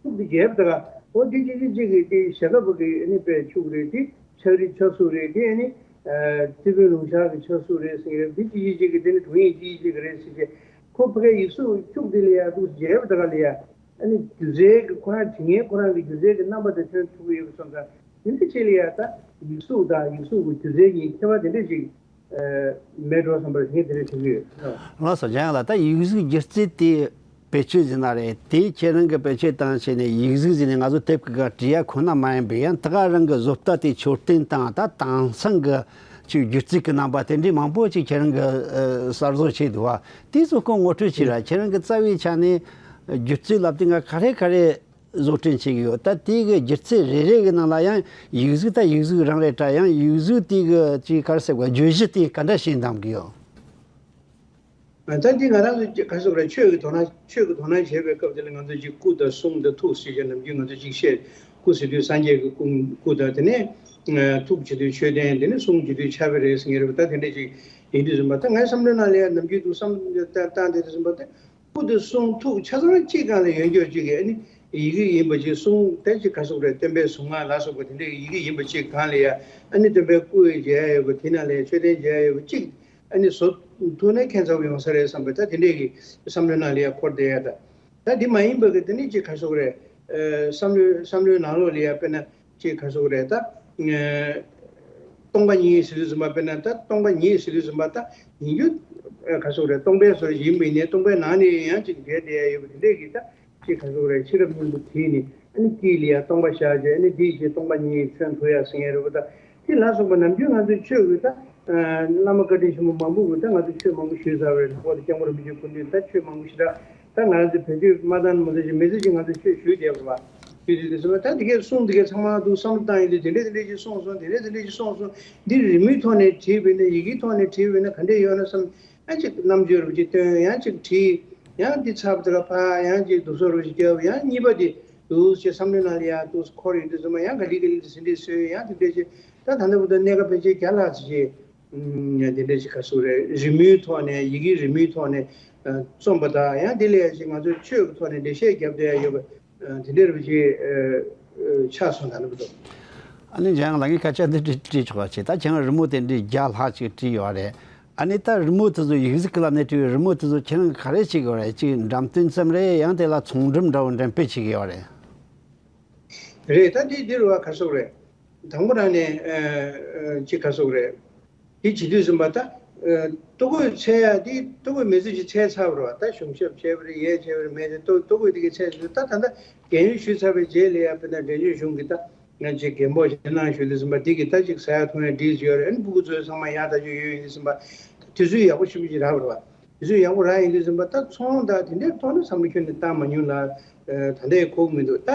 ཁྱུག་དེ་མཇལ་བ་དང་། འོ་འདི་གཅིག་གཅིག་གཅིག་གི་དེ་ཞྭ་སྒབ་གི་ཨ་ནི་དཔེ་ཁྱུག་རེད། དེ་ཕྱག་རིས་ཆ་ཚུགས་རེད། དེ་ཨ་ནི་རྩིས་དཔོན་ལུང་ཤར་གྱི་ཆ་ཚུགས་རེད་ཟེར་གྱི་རེད། དེ་གཅིག་གཅིག་གཅིག་གི་དེ་ནི་དྲུང་ཡིག་གཅིག་གཅིག་གི་རེད་ཟེར་གྱི། ཁོ་ཕ་གའི་ཡིག་གཟུགས་ཁྱུག་དེ་ལ་ཡ་འདུག་མཇལ་བ་དང་ལ་ཡ། ཨ་ནི་སྒྱུ་རྩལ་གྱི་ཁོ་རང་བྲིས་མཁན་ཁོ་རང་གི་སྒྱུ་རྩལ་གྱི་རྣམ་པ་དེ་ཐོན་ཐུབ་ཀྱི་ཡོད་པ་སོང་ཙང་། དེ་འདྲ་ཅིག་ལ་ཡ་ད་ཡིག་གཟུགས་དང་ཡིག་གཟུགས་ཀྱི་སྒྱུ་རྩལ་གཉིས་ཁྱད་པར་དེ་འདྲ་ཅིག་མེད་འགྲོ་བསམ་པར་ངས་དེ་འདྲ་དྲན་གྱི་ཡོད། ལགས་སོ། འཇམ་དབྱངས་ལགས། ད་ཡིག་གཟུགས་སྒྱུ་རྩལ་དེ་བེད་སྤྱོད་ཟིན་ན་རེད། དེ་ཁྱེད་རང་གིས་བེད་སྤྱོད་བཏང་བྱས་ནས་ཡིག་གཟུགས་ཟིན་ནས་ང་ཚོ་དེབ་ཀྱི་སྒང་བྲིས་ཡ་ཁོ་ན་མ་ཡིན་པའི་ཡང་ད་ག་རང་གི་བཟོ་ལྟ་དེ་མཆོད་རྟེན་དང་ད་དེང་སང་གི་ཅིག་སྒྱུ་རྩལ་གྱི་རྣམ་པ་དེ་འདྲའི་མང་པོ་ཅིག་ཁྱེད་རང་གིས་ཨ་གསར་བཟོ་བྱས་འདུག་བ། དེ་ཚོ་སྐོར་ངོ་སྤྲོད་བྱས་ར། ཁྱེད་རང་གི་རྩ་བའི་ཆ་ནས་སྒྱུ་རྩལ་ལབ་དུས་སྒང་ག་རེ་ག་རེ་བཟོ་སྐྲུན་བྱེད་ཀྱི་ཡོད། ད་དེ་གི་སྒྱུ་རྩལ་རེ་རེ་གི་ནང་ལ་ཡང་ཡིག་གཟུགས་ད་ཡིག་གཟུགས་རང་རེད་དྲ། ཡང་ཡིག་གཟུགས་དེ་གི་ཅིག་ག་རེ་ཟེར་དགོས། བརྗོད་གཞི་དེ་ག་འདྲ་ཞིག་འདམ་གྱི་ཡོད། ད་འདི་ང་རང་ཚོ་ག་ཟེར་དགོས་རེད། ཆོས་ཀྱི་དོ་སྣང་ཆོས་ཀྱི་དོ་སྣང་བྱེད་པའི་སྐབས་དེ་ལ་ང་ཚོ་ཅིག་སྐུ་དང་གསུང་དང་ཐུགས་ཟེར་བྱས་ནམ་རྒྱུན་ང་ཚོ་ཅིག་བཤད། སྐུ་ཟེར་དུས་སངས་རྒྱས་ཀྱི་སྐུ། སྐུ་དང་དེ་ནས་ཐུགས་བྱེད་དུས་མཆོད་རྟེན། དེ་ནས་གསུང་བྱེད་དུས་ཕྱག་དཔེ་རེད་ཟེར་མཁན་རེད་པ། ད་དེ་འདྲ་ཅིག་ཡིན་དུས་ཙམ་པ། ད་ངའི་བསམ་བློའི་ནང་ལ་ཡང་ནམ་རྒྱུན་དུ་བསམ་བློ་བཏང་བསྡད་དུས་ཙམ་པ། ད་སྐུ་དང་གསུང་ཐུགས་ཆ་ཚང་གཅིག་སྒང་ལ་ཡོད་རྒྱུ་ཅིག་གི་ཨ་ནི་ཡི་གེ་ཡིན་པ་ཅིག། གསུང་དེ་ཅིག་ག་ཟེར་དགོས་རེད། སྟོན་པའི་གཟུངས་སྔགས་ལ་སོགས་པ་དེ་འདྲའི་ཡི་གེ་ཡིན་པ་ཅིག་སྒང་ལ་ཡ། ཨ་ནི་སྟོན་པའི་སྐུ་མཇལ་ཡ་ཡོད་པ། དེ་ནང་ལ་ཡ་མཆོད་རྟེན་མཇལ་ཡ་ཡོད་པ་ཅིག་ཨ་ནི་བཟོ་ཐུབ་ན་ཁྱད་མཚར་པོ་ཡོང་ས་རེད་བསམ་པའི་ད་དེ་འདྲའི་གི་བསམ་བློའི་ནང་ལ་ཡ་འཁོར་བསྡད་ཡ། ད་ད་འདི་མ་ཡིན་པ་གི་དེ་ནི་ཅིག་ག་ཟེར་དགོས་རེད། ཨ་བསམ་བློའི་བསམ་བློའི་ནང་ལོགས་ལ་ཡ་དཔེར་ན་ཅིག་ག་ཟེར་དགོས་རེད། ད་ཨ་སྟོང་པ་ཉིད་ཟེར་དུས་ཙམ་པ། དཔེར་ན་ད་སྟོང་པ་ཉིད་ཟེར་དུས་ཙམ་པ། ད་ཡིན་རྒྱུ་ཨ་ག་ཟེར་དགོས་རེད། སྟོང་པའི་ཟེར་ཡིན་པ་ཡིན་ནའི་སྟོང་པའི་ནང་ནས་ཡང་ཅིག་འགྲེལ་བསྡད་ཡ་ཡོད་པ་དེ་འདྲས་ཀྱི་ད་ཅིག་ག་ཟེར་དགོས་རེད། ཕྱི་རབས་སྙིང་པོ་བྲིས་ནས་ཨ་ནི་དཀྱིལ་ལ་ཡ་སྟོང་པ་བཞག་བྱས། ཨ་ནི་དེའི་རྗེས་སྟོང་པ་ཉིད་མཚོན་ཐུབ་ཡ་ཟེར་མཁན་རེད་པ། ད་དེ་ལ་སོགས་པ་ནམ་རྒྱུན་ང་ཚོའི་ཆོས་ཀྱི་ད་ཨ་བླ་མ་བཀའ་དྲིན་ཆེན་པོ་མང་པོ་གིས་ད་ང་ཚོ་ཆོས་མང་པོ་ཞུས་ཚར་བ་རེད། ལྷག་པར་དུ་སྐྱབས་མགོན་རིན་པོ་ཆེའི་སྐུ་མདུན་ད་ཆོས་མང་པོ་ཞེ་དྲག་ད་ང་རང་ཚོ་བོད་ཆོས་སྨྲ་བརྟེན་མང་ཚོགས་ཀྱིས་མི་ཚེ་གཅིག་ང་ཚོ་ཆོས་ཞུས་བསྡད་པ་རེད་པ། ཞུས་བསྡད་དུས་ཙམ་པ། ད་དེ་གའི་གསུང་དེ་གའི་ཚང་མ་འདུག་བསམ་བློ་བཏང་ཡོང་དུས། དེ་འདྲས་དེ་འདྲས་ཅིག་གསུངས་སོང་། དེ་འདྲས་དེ་འདྲས་ཅིག་གསུངས་སོང་། འདི་རི་མོའི་ཐོག་ནས་བྲིས་པ་ཡིན་ན། ཡི་གེའི་ཐོག་ནས་བྲིས་པ་ཡིན་ན་ག་འདྲས་ཡོད་ན་བསམ། ཡང་ཅིག་རྣམ་དཔྱོད་རུ་ཅིག་བཏོན། ཡང་ཅིག་བྲིས། ཡང་འདི་ཚབ་དེ་ག་ཕ། ཡང་ཅིག་འདུག་སེ་རུ་ཅིག་བརྒྱབ། ཡང་གཉིས་པ་དེ་འདུག་སེ་བསམ་བློའི་ནང་ལ་ཡ་འདུག་སེ་འཁོར་ཡོང་དུས་ཙམ་པ། ཡང་ག་ལེ་ག་ལེ་དེ་ཟིན་བྲིས་བཟོས། ཡང་དེ་འདྲས་ཅིག་ད་ད་ལྟ་བར་དུ་གནས་སྐབས་ཕལ་ཆེར་བརྒྱ་ལྷག་ཙམ་ཅིག་ཨུམ། དེ་འདྲ་ཞིག་ག་ཟེར་དགོས་རེད། རི་མོའི་ཐོག་ནས། ཡི་གེའི་རི་མོའི་ཐོག་ནས་ཨ་རྩོམ་པ་དང་། ཡང་དེ་ལས་ཡ་ཞིག་ང་ཚོའི་ཆོས་ཀྱི་ཐོག་ནས་འགྲེལ་བཤད་བརྒྱབ་བསྡད་ཡ་ཡོད་པ། ཨ་དེ་འདྲ་རུ་ཅིག་ཨ་ཨ་ཆགས་སོང་། ད་ལབ་འདུག་ཨ་ནི་འཇམ་དབྱངས་ལགས། ངས་སྐད་ཆ་འདི་འདྲ་དྲིས་ཆོག་པ་བྱེད། ད་ཁྱེད་རང་རི་མོ་དེ་འདྲའི་བརྒྱ་ལྷག་ཅིག་བྲིས་ཡོད་རེད། ཨ་ནི་ད་རི་མོ་དེ་ཚོ། ཡིག་གཟུགས་ཀྱི་ལམ་ནས་བྲིས་པའི་རི་མོ་དེ་ཚོ་ཁྱེད་རང་གིས་ག་རེ་བྱེད་ཀྱི་ཡོད་རེད། ཅིག་འགྲེམས་སྟོན་ཙམ་རེད། ཡང་དེ་ལ་ཚོང་འགྲེམས་འདྲ་བོ་འགྲེམས་སྤེལ་བྱེད་ཀྱི་ཡོད་རེད། རེད། ད་འདི་འདི་རུ་བ་ག་ཟེར་དགོས་རེད། དང་པོ་རང་ནས་ཨ་ཨ་ཅིག་ག་ཟེར་དགོས་རེད། འདི་བྱེད་དུས་ཙམ་པ། ད་ཨ་ལྟོ་གོས་འཚོལ་ཡ་འདི། ལྟོ་གོས་མི་ཚེ་ཅིག་འཚོལ་ཚར་བ་རེད་བ། ད་གཞུང་ཞབས་བྱས་པ་རེད། ཡས་བྱས་པ་རེད། མེད་དེ། ལྟོ་ལྟོ་གོས་འདི་གའི་འཚོལ་ཚར། ད་ད་ལྟ་རྒན་ཡོལ་ཞུས་ཚར་བའི་རྗེས་ལ་ཡ་དཔེར་ན་འབྲས་ལྗོངས་གཞུང་གིས་ད་ང་ཅིག་རྒན་པོ་ཞིག་གནང་ཞུས་དུས་ཙམ་པ། འདི་གི་ད་ཅིག་ཟ་ཡ་འཐུང་ཡ་འགྲིག་ཡོད་རེད། ཨ་ནི་སྤུ་གུ་ཚོ་ཚང་མ་ཡག་ཐག་ཆོད་ཡོད་ཡིན་དུས་ཙམ་པ། དུས་ཚོད་ཡག་པོ་ཞེ་པོ་ཅིག་རག་པ་རེད་བ། དུས་ཚོད་ཡག་པོ་རག་ཡོང་དུས་ཙམ་པ། ད་ཚོང་དང་དེ་འདྲའི་ཐོག་ནས་བསམ་བློ་ཁྱོན་ནས་བཏང་མ་མྱོང་ལ། ཨ་ད་ལྟའི་གོ་གི་མི་འདུག་ད་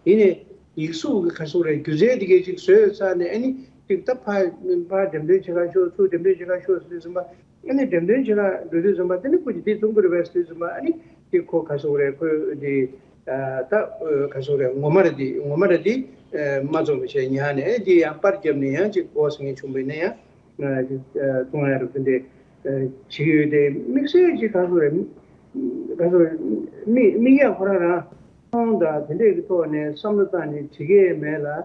ཡིན་ནའི་ཡིག་གཟུགས་ཀྱི་ག་ཟེར་དགོས་རེད། སྒྱུ་རྩལ་དེ་གའི་ཅིག་བཟོས་ཚར་ནས། ཨ་ནི་ཅིག་ད་ཕར་ཕར་འགྲེམས་སྟོན་བྱེད་ག་ཤོག་ཚུར་འགྲེམས་སྟོན་བྱེད་ག་ཤོག་ཟེར་དུས་ཙམ་པ། ཨ་ནི་འགྲེམས་སྟོན་བྱེད་ག་འགྲོ་དུས་ཙམ་པ། དེ་ནི་སྐུ་མཁྱེན་འདི་རྩོམ་གྱི་རེད་པས་ཟེར་དུས་ཙམ་པ། ཨ་ནི་དེ་ཁོ་ག་ཟེར་དགོས་རེད། ཁོས་འདི་ཨ་ད་ག་ཟེར་དགོས་རེད། ངོ་མ་རེད། འདི་ངོ་མ་རེད། འདི་ཨ་མ་རྩོམ་པ་བྱས་ཉར་ནས། ཨ་འདི་ཡང་པར་བརྒྱབ་ནས་ཡང་ཅིག་འོ་ཟེར་མཁན་བྱུང་བ་ཡིན་ན་ཡང་། ཨ་ཅིག་ཨ་གཏོང་ཡ་རུ་དེ་འདྲས་ཨ་བྱེད་ཀྱི་ཡོད་དེ། དམིགས་བསལ་ཅིག་ག་ཟེར་དགོས་རེད། ག་ཟེར་དགོས་རེད། དམིགས་དམིགས་ཡ་ཁོ་རང་རང་ཚོང་དང་དེ་འདྲས་ཀྱི་ཐོག་ནས་བསམ་བློ་བཏང་ནས་བྱེད་ཀྱི་མེད་ལ།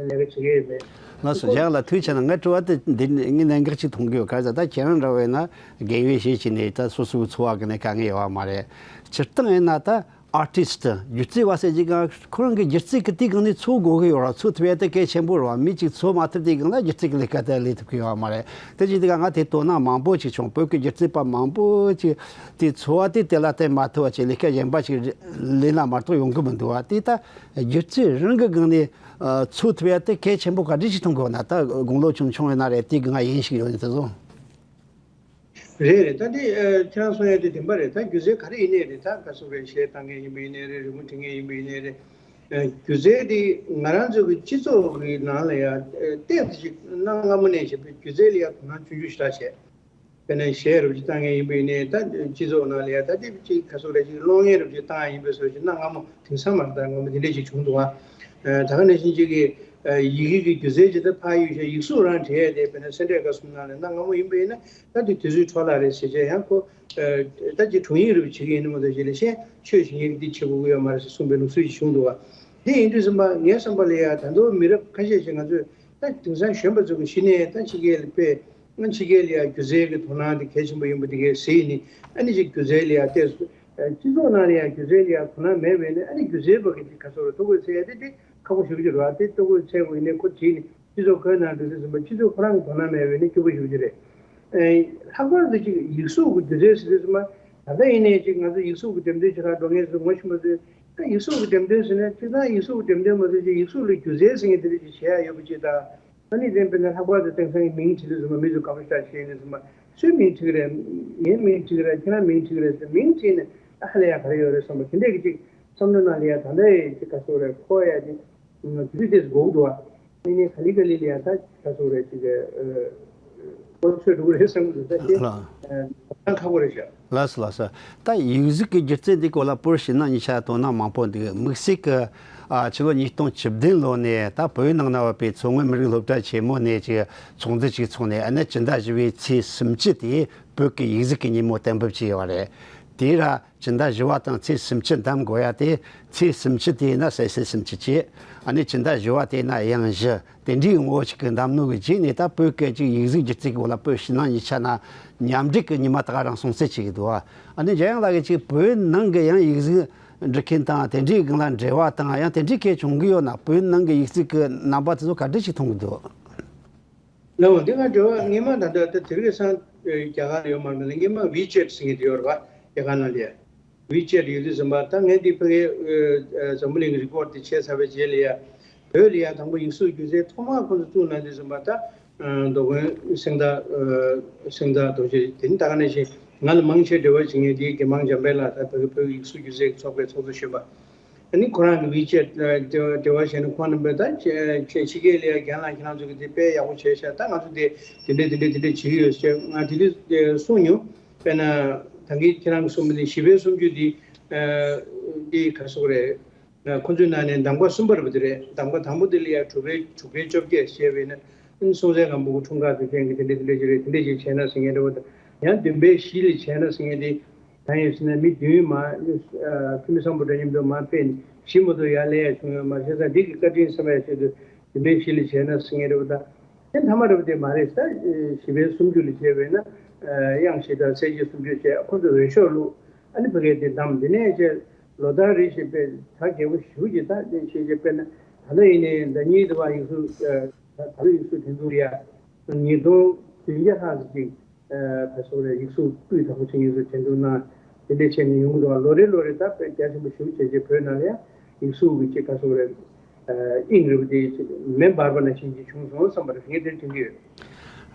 ལས་ཀ་བྱེད་ཀྱི་མེད། ལགས་སོ། འཇམ་དབྱངས་ལགས། ཐུགས་རྗེ་ཆེ་གནང་། ངའི་དྲི་བ་དེ་འདི་ངས་གནད་འགག་ཅིག་མཐོང་གི་ཡོད། ག་རེ་ཟེར། ད་ཁྱེད་རང་འདྲ་བས་ན་རྒན་ཡོལ་བྱས་བྱས་ནས་ད་སོ་སོའི་འཚོ་བ་གི་ནས་དཀའ་ངལ་ཡོད་པ་མ་རེད། སྤྱིར་བཏང་ཡིན་ན་ད་ཨར་ཊིསི་ཊི། སྒྱུ་རྩལ་བ་ཟེར་གྱི་སྒང་ཁོ་རང་གི་སྒྱུ་རྩལ་གྱི་དེའི་སྒང་ནས་འཚོ་དགོས་ཀྱི་ཡོད་རེད། འཚོ་ཐུབ་ཡ་དེ་གལ་ཆེན་པོ་རེད་བ། མི་གཅིག་འཚོ་མ་ཐུབ་དུས་སྒང་ལ་སྒྱུ་རྩལ་གྱི་ལས་ཀ་དེ་ལས་ཐུབ་ཀྱི་ཡོད་པ་མ་རེད། དེ་བྱེད་དུས་སྒང་ང་དེ་དོ་སྣང་མང་པོ་ཅིག་བྱུང་། བོད་ཀྱི་སྒྱུ་རྩལ་པ་མང་པོ་ཅིག་དེ་འཚོ་བ་དེ་དེ་ལ་བརྟེན་མ་ཐུབ་པ་བྱས། ལས་ཀ་གཞན་པ་ཅིག་ལས་ན་མ་གཏོགས་ཡོང་གི་མི་འདུག་བ། དེ་ད་སྒྱུ་རྩལ་རང་གི་སྒང་ནས་ཨ་འཚོ་ཐུབ་ཡ་དེ་གལ་ཆེན་པོ་ག་འདྲ་ཞིག་མཐོང་གི་ཡོད་ན། ད་དགུང་ལོ་ཆུང་ཆུང་ཡིན་ན་རེད། དེའི་སྒང་ཡིན་ཞིག་ཡོད་ནི་དེ་ཚོ། རེད་རེད། ད་འདི་ཨ་ཁྱེད་རང་གསུང་ཡ་དེ་བདེན་པ་རེད། ད་སྒྱུ་རྩལ་ག་རེ་ཡིན་ནའི་རེད། ད་ག་ཟེར་དགོས་རེད། གཞས་བཏང་མཁན་ཡིན་པ་ཡིན་ནའི་རེད། རི་མོ་འབྲི་མཁན་ཡིན་པ་ཡིན་ནའི་རེད། ཨ་སྒྱུ་རྩལ་དེ་ང་རང་ཚོ་གི་སྤྱི་ཚོགས་ཀྱི་ནང་ལ་ཡ་ཨ་ཏོག་ཙམ་ཅིག་གནའ་སྔ་མོ་ནས་བྱས་པའི་སྒྱུ་རྩལ་ལ་ཡ་དོ་སྣང་ཆུང་ཆུང་ཞེ་དྲག་བྱས། དཔེར་ན་གཞས་རབ་ཅིག་བཏང་མཁན་ཡིན་པ་ཡིན་ནའི་ད་སྤྱི་ཚོགས་ནང་ལ་ཡ་ད་དེ་ཅིག་ག་ཚོད་རེད་ཅིག་གློག་བརྙན་རབ་ཅིག་བཏང་ཡ་ཡིན་པའི་བཟོ་ཅིག་གནའ་སྔ་མོ་དེང་སང་མ་རེད། ད་སྔ་མོ་དེ་འདྲས་ཅིག་བྱུང་འདུག་ཨ། ད་ག་ནང་བཞིན་ཅིག་གི་ཡི་གེ་གི་སྒྱུ་རྩལ་ཅིག་ད་ཕར་གཡུག་བྱས་ཡིག་གཟུགས་རང་འབྲི་ཡ་དེ་དཔེར་ན་སེ་འབྲས་དགའ་གསུམ་ནང་ལ་གནའ་སྔ་མོ་ཡིན་པ་ཡིན་ན་ད་དེ་དུས་ཚོད་འཕྲོ་བརླག་རེད་ཟེར་བྱས་ཡང་ཁོ་ད་ཅིག་དྲུང་ཡིག་རབ་བྱེད་ཀྱི་ཡིན་ནི་མ་གཏོགས་ཅིག་ལ་ཤེས་ཆོས་བྱེད་མཁན་གྱི་འདི་བྱེད་དགོས་ཀྱི་ཡོད་མ་རེད་ཟེར་གསུངས་པའི་ལུགས་སྲོལ་ཅིག་བྱུང་འདུག་ཨ། དེ་ཡིན་དུས་ཙམ་པ་ངའི་བསམ་པ་ལ་ཡ་ད་དུང་མི་རབས་ཁ་ཤས་ཤིག་ང་ཚོས་ད་དེང་སང་གཞོན་པ་ཚོ་གི་གཞི་ནས་ད་ཕྱི་རྒྱལ་ལ་ཕེབས། ཕྱི་རྒྱལ་ལ་ཡ་སྒྱུ་རྩལ་གྱི་དོ་སྣང་དེ་གལ་ཆེན་པོ་ཡིན་པ་དེ་གས་གཟིགས་ནས་ཨ་ནི་ཅིག་སྒྱུ་རྩལ་ལ་ཡ་བལྟས་སོང་། སྤྱི་ཚོགས་ནང་ལ་ཡ་སྒྱུ་རྩལ་ལ་ཡ་དོ་སྣང་མེད་པས་ནི་ཨ་ནི་སྒྱུ་རྩལ་པ་གི་ཅིག་ག་ཚོད་རེད་ཐོ་འགོད་འཚོལ་ཡ་དེ་དེ་ཁག་པོ་ཞེ་པོ་ཅིག་རེད་བ། དེ་ཐོ་འགོད་འཚོལ་དགོས་ཡིན་ནའི་ཁོ་བྲིས་ནས་སྤྱི་ཚོགས་ཁོའི་ནང་འགྲོ་དུས་ཙམ་པ་སྤྱི་ཚོགས་ཁོ་རང་གི་དོ་སྣང་མེད་པས་ནི་སྐྱོ་པོ་ཞེ་པོ་ཅིག་རེད། ལྷག་པར་དུ་ཅིག་ཡིག་གཟུགས་ཀྱི་སྒྱུ་རྩལ་ཟེར་དུས་ཙམ་པ་ད་ལྟ་ཡིན་ནའི་ཅིག་ང་ཚོ་ཡིག་གཟུགས་ཀྱི་འགྲེམས་སྟོན་བྱེད་གར་འགྲོ་མཁན་ཚོ་ངོ་ཤེས་པ་ཚོས་ད་ཡིག་གཟུགས་ཀྱི་འགྲེམས་སྟོན་ཟེར་ན་སྤྱིར་བཏང་ཡིག་གཟུགས་ཀྱི་འགྲེམས་སྟོན་མ་ཟེར་ཅིག་ཡིག་གཟུགས་ལ་སྒྱུ་རྩལ་ཟེར་མཁན་དེ་འདྲ་ཅིག་བྱེད་ཡ་ཡོད་པ་ཅིག་དང་། ཨ་ནི་དེ་དཔེར་ན་ལྷག་པར་དུ་དེང་སང་གི་མིང་བྲིས་དུས་ཙམ་པ་མི་ཚོ་དགའ་པོ་ཞེ་དྲག་བྱེད་ཡོང་དུས་ཙམ་པ་སུའི་མིང་བྲིས་ཀྱི་རེད། ངའི་མིང་བྲིས་ཀྱི་རེད། ཁྱེད་རང་མིང་བྲིས་ཀྱི་རེད་ཟེར་མིང་བྲིས་ནས་ད་ཧ་ལས་ཡ་ག་རེ་ཡོད་རེད་བསམ་པ་དེ་འདྲས་ཀྱི་ཅིག་བསམ་བློ་ནང་ལ་ཡ་ད་ལྟ་ཡི་ཅིག་ག་ཚོད་རེད་འཁོར་ཡ་ཅིག་དུས་ཚོད་དེ་དགོས་འདུག་བ། ཨ་ནི་ག་ལེ་ག་ལེ་ལ་ཡ་ད་ག་ཚོད་རེད་ཅིག་གོ་ཆོད་འགྲོ་གི་རེད་བསམ་གྱི་འདུག་ད་དེ་ལ་ད་ཁག་པོ་རེད་ཤག་ལགས་སོ་ལགས་སོ། ད་ཡིག་གཟུགས་ཀྱི་སྒྱུ་རྩལ་འདི་སྐོར་ལ་བོད་ཕྱི་ནང་གཉིས་ཆ་དོ་སྣང་མང་པོ་འདུག་དམིགས་བསལ་གྱི་ཨ་ཕྱི་ལོ་ཉིས་སྟོང་བཅུ་བདུན་ལོ་ནས་ད་བོད་ནང་ན་བབས་པའི་མཚོ་སྔོན་མི་རིགས་སློབ་གྲྭ་ཆེན་མོ་ནས་ཅིག་ཚོགས་འདུ་ཅིག་ཚོགས་ནས་ཨ་ནི་སྤྱི་ཟླ་བཞི་པའི་ཚེས་སུམ་ཅུ་དེ་བོད་ཀྱི་ཡིག་གཟུགས་ཀྱི་ཉིན་མོ་གཏན་འབེབས་བྱས་ཡོད་པ་རེད། དེ་ར་སྤྱི་ཟླ་བཞི་པ་དང་ཚེས་སུམ་ཅུ་འདེམས་དགོས་ཡ་དེ། ཚེས་སུམ་ཅུ་དེ་ན་གསལ་ཚེས་སུམ་ཅུ་བྱས། ཨ་ནི་སྤྱི་ཟླ་བཞི་པ་དེ་ན་གཡང་གཞི་དེ་འདྲའི་ངོ་བོ་ཞིག་གི་འདེམས་ནོ་གི་རྗེས་ནས་ད་བོད་སྐད་ཅིག་ཡིག་གཟུགས་སྒྱུ་རྩལ་གྱི་སྐོར་ལ་བོད་ཕྱི་ནང་གཉིས་ཆ་ན་མཉམ་འབྲེལ་གྱི་ཉི་མ་ད་ག་རང་སྲུང་བརྩི་བྱེད་ཀྱི་འདུག་ཨ་ནི་འཇམ་དབྱངས་ལགས་ཀྱིས་ཅིག་བོད་ནང་གི་ཡང་ཡིག་གཟུགས་འབྲི་མཁན་དང་དེ་འདྲའི་སྒང་ལ་འབྲེལ་བ་དང་ཡང་དེ་འདྲའི་སྐད་བྱུང་གི་ཡོད་ན་བོད་ནང་གི་ཡིག་གཟུགས་ཀྱི་རྣམ་པ་དེ་ཚོ་ག་འདྲ་ཞིག་མཐོང་གི་འདུག་ལགས་འོང་། དེ་སྔ་འབྲེལ་བ་སྔས་མ་ད་ལྟ་ད་དེ་རིང་སང་རྒྱ་གར་ལ་ཡོད་མ་རེད། སྔས་མ་ཝི་ཅེཊ་ཟེར་མཁན་དེ་ཡོད་རེད་བ། རྒྱ་གར་ནང་ལ་ཡ་ཝི་ཅེཊ་ཡོད་དུས་ཙམ་པ་ད་ངས་འདི་ཕ་གིའི་འཛམ་བུ་གླིང་གི་རི་ཀོཌ་དེ་བྱས་ཚར་བའི་རྗེས་ལ་ཡ་བོད་ལ་ཡ་དང་པོ་ཡིག་གཟུགས་སྒྱུ་རྩལ་ཐོག་མར་ཁོང་ཚོ་བཙུགས་གནང་དུས་ཙམ་པ་ད་མདོ་དགོན་སེང་སྟག་སེང་སྟག་རྡོ་རྗེ་དེ་ནི་ད་ག་ནང་བཞིན་ང་ལ་མང་ཆེ་འབྲེལ་བ་བྱེད་མཁན་དེ་དགེ་མང་འཇམ་དཔལ་ལགས་ད་ཕ་གི་བོད་ཀྱི་ཡིག་གཟུགས་སྒྱུ་རྩལ་གྱི་ཚོགས་པའི་ཚོགས་གཙོ་གཞོན་པ། ཨ་ནི་ཁོ་རང་གི་ཝི་ཅེཊ་འབྲེལ་བ་བྱས་ནས་ཁོང་རྣམ་པས་ད་ཕྱི་རྒྱལ་ལ་ཡ་རྒན་ལགས་ཁྱེད་རང་ཚོ་གི་དེ་དཔེ་ཡག་པོ་བྱས་ཤག་ད་ང་ཚོ་དེ་དེ་འདྲས་དེ་འདྲས་དེ་འདྲས་བྱེད་ཀྱི་ཡོད་ཟེར་ང་དེ་དུས་གསུངས་མྱོང་། དཔེར་ན་ད་གིན་ཁྱེད་རང་གི་གསུངས་པ་ནི་བཞི་པའི་སུམ་ཅུ་འདི་འདི་ག་སོག་རེད། ཁོ་ཚོའི་ནང་ནས་གདམ་ག་གསུམ་པ་རེད་པ་དེ་རེད། གདམ་ག་དང་པོ་དེ་ལ་ཡ་དྲུག་པའི་དྲུག་པའི་བཅོ་བརྒྱད་བྱས་པས་ན་སྲོང་བཙན་སྒམ་པོ་གི་འཁྲུངས་སྐར་དུས་ཆེན་གྱི་དེ་འདྲས་དེ་འདྲས་ཅིག་རེད། དེ་འདྲས་ཅིག་བྱས་ན་ཟེར་མཁན་རེད་པ། ད་ཡང་བདུན་པའི་བཞི་ལ་བྱས་ན་ཟེར་མཁན་དེ། ད་ཡིན་ཟེར་ན་མི་བདུན་མ། ཨ་ཁུ་མི་སམ་བྷོ་ཊ་མཉམ་དུ་མར་ཕེབས་ནས་བཞི་མ་གཏོགས་ཡར་སླེབས་ཡ་བྱུང་ཡོད་མ་རེད། བྱས་ཙང་འདི་གི་བཀའ་དྲིན་བསམ་ཡ་ཆེད་དུ་བདུན་པའི་བཞི་ལ་བྱས་ན་ཟེར་མཁན་རེད་པ། ད་དེ་མཐའ་མ་རེད་པ་དེ་མ་རེད། ད་བཞི་པའི་སུམ་ཅུ་ལ་བྱས་པས་ན་གཡང་གཞི་དང་གསལ་བྱེད་སུམ་ཅུ་བྱས། ཁོ་ཚོ་འོས་ཤོག་བླུགས། ཨ་ནི་ཕ་གིར་དེ་བདམས། དེ་ནས་བྱས་ལོ་ལྟར་རེ་བཞིན་དཔེ་གྲ་རྒྱས་པོ་ཞེ་པོ་ཅིག་ད་དེ་བྱས་བྱས་དཔེར་ན་ད་ལྟ་ཡིན་ནའི་ཟླ་ཉིན་དུ་བ་ཡིག་གཟུགས་ད་ལོ་ཡིག་གཟུགས་འགྲན་བསྡུར་ཡ་ཉིས་སྟོང་བདུན་བརྒྱ་ལྷག་ཙམ་ཅིག་ཨ་ག་སོག་རེད། ཡིག་གཟུགས་སྤུས་དག་པོ་ཅིག་ཡིན་ཟེར་དྲན་འདུག་ན་དེ་འདྲས་བྱས་ནས་ཡོང་གི་འདུག་ལོ་རེ་ལོ་རེ་ད་དཔེ་རྒྱ་ཆེན་པོ་ཞེ་པོ་བྱས་རྗེས་བོད་ནང་ལ་ཡང་ཡིག་གཟུགས་ཀྱི་ཅིག་ག་སོག་རེད། ཨ་དབྱིངས་རིལ་པོ་དེ་ཅིག་མེ་འབར་བ་ནང་བཞིན་ཅིག་བྱུང་སོང་བསམ་པ་རེད། ངས་དེ་དྲན་གྱི་ཡོད།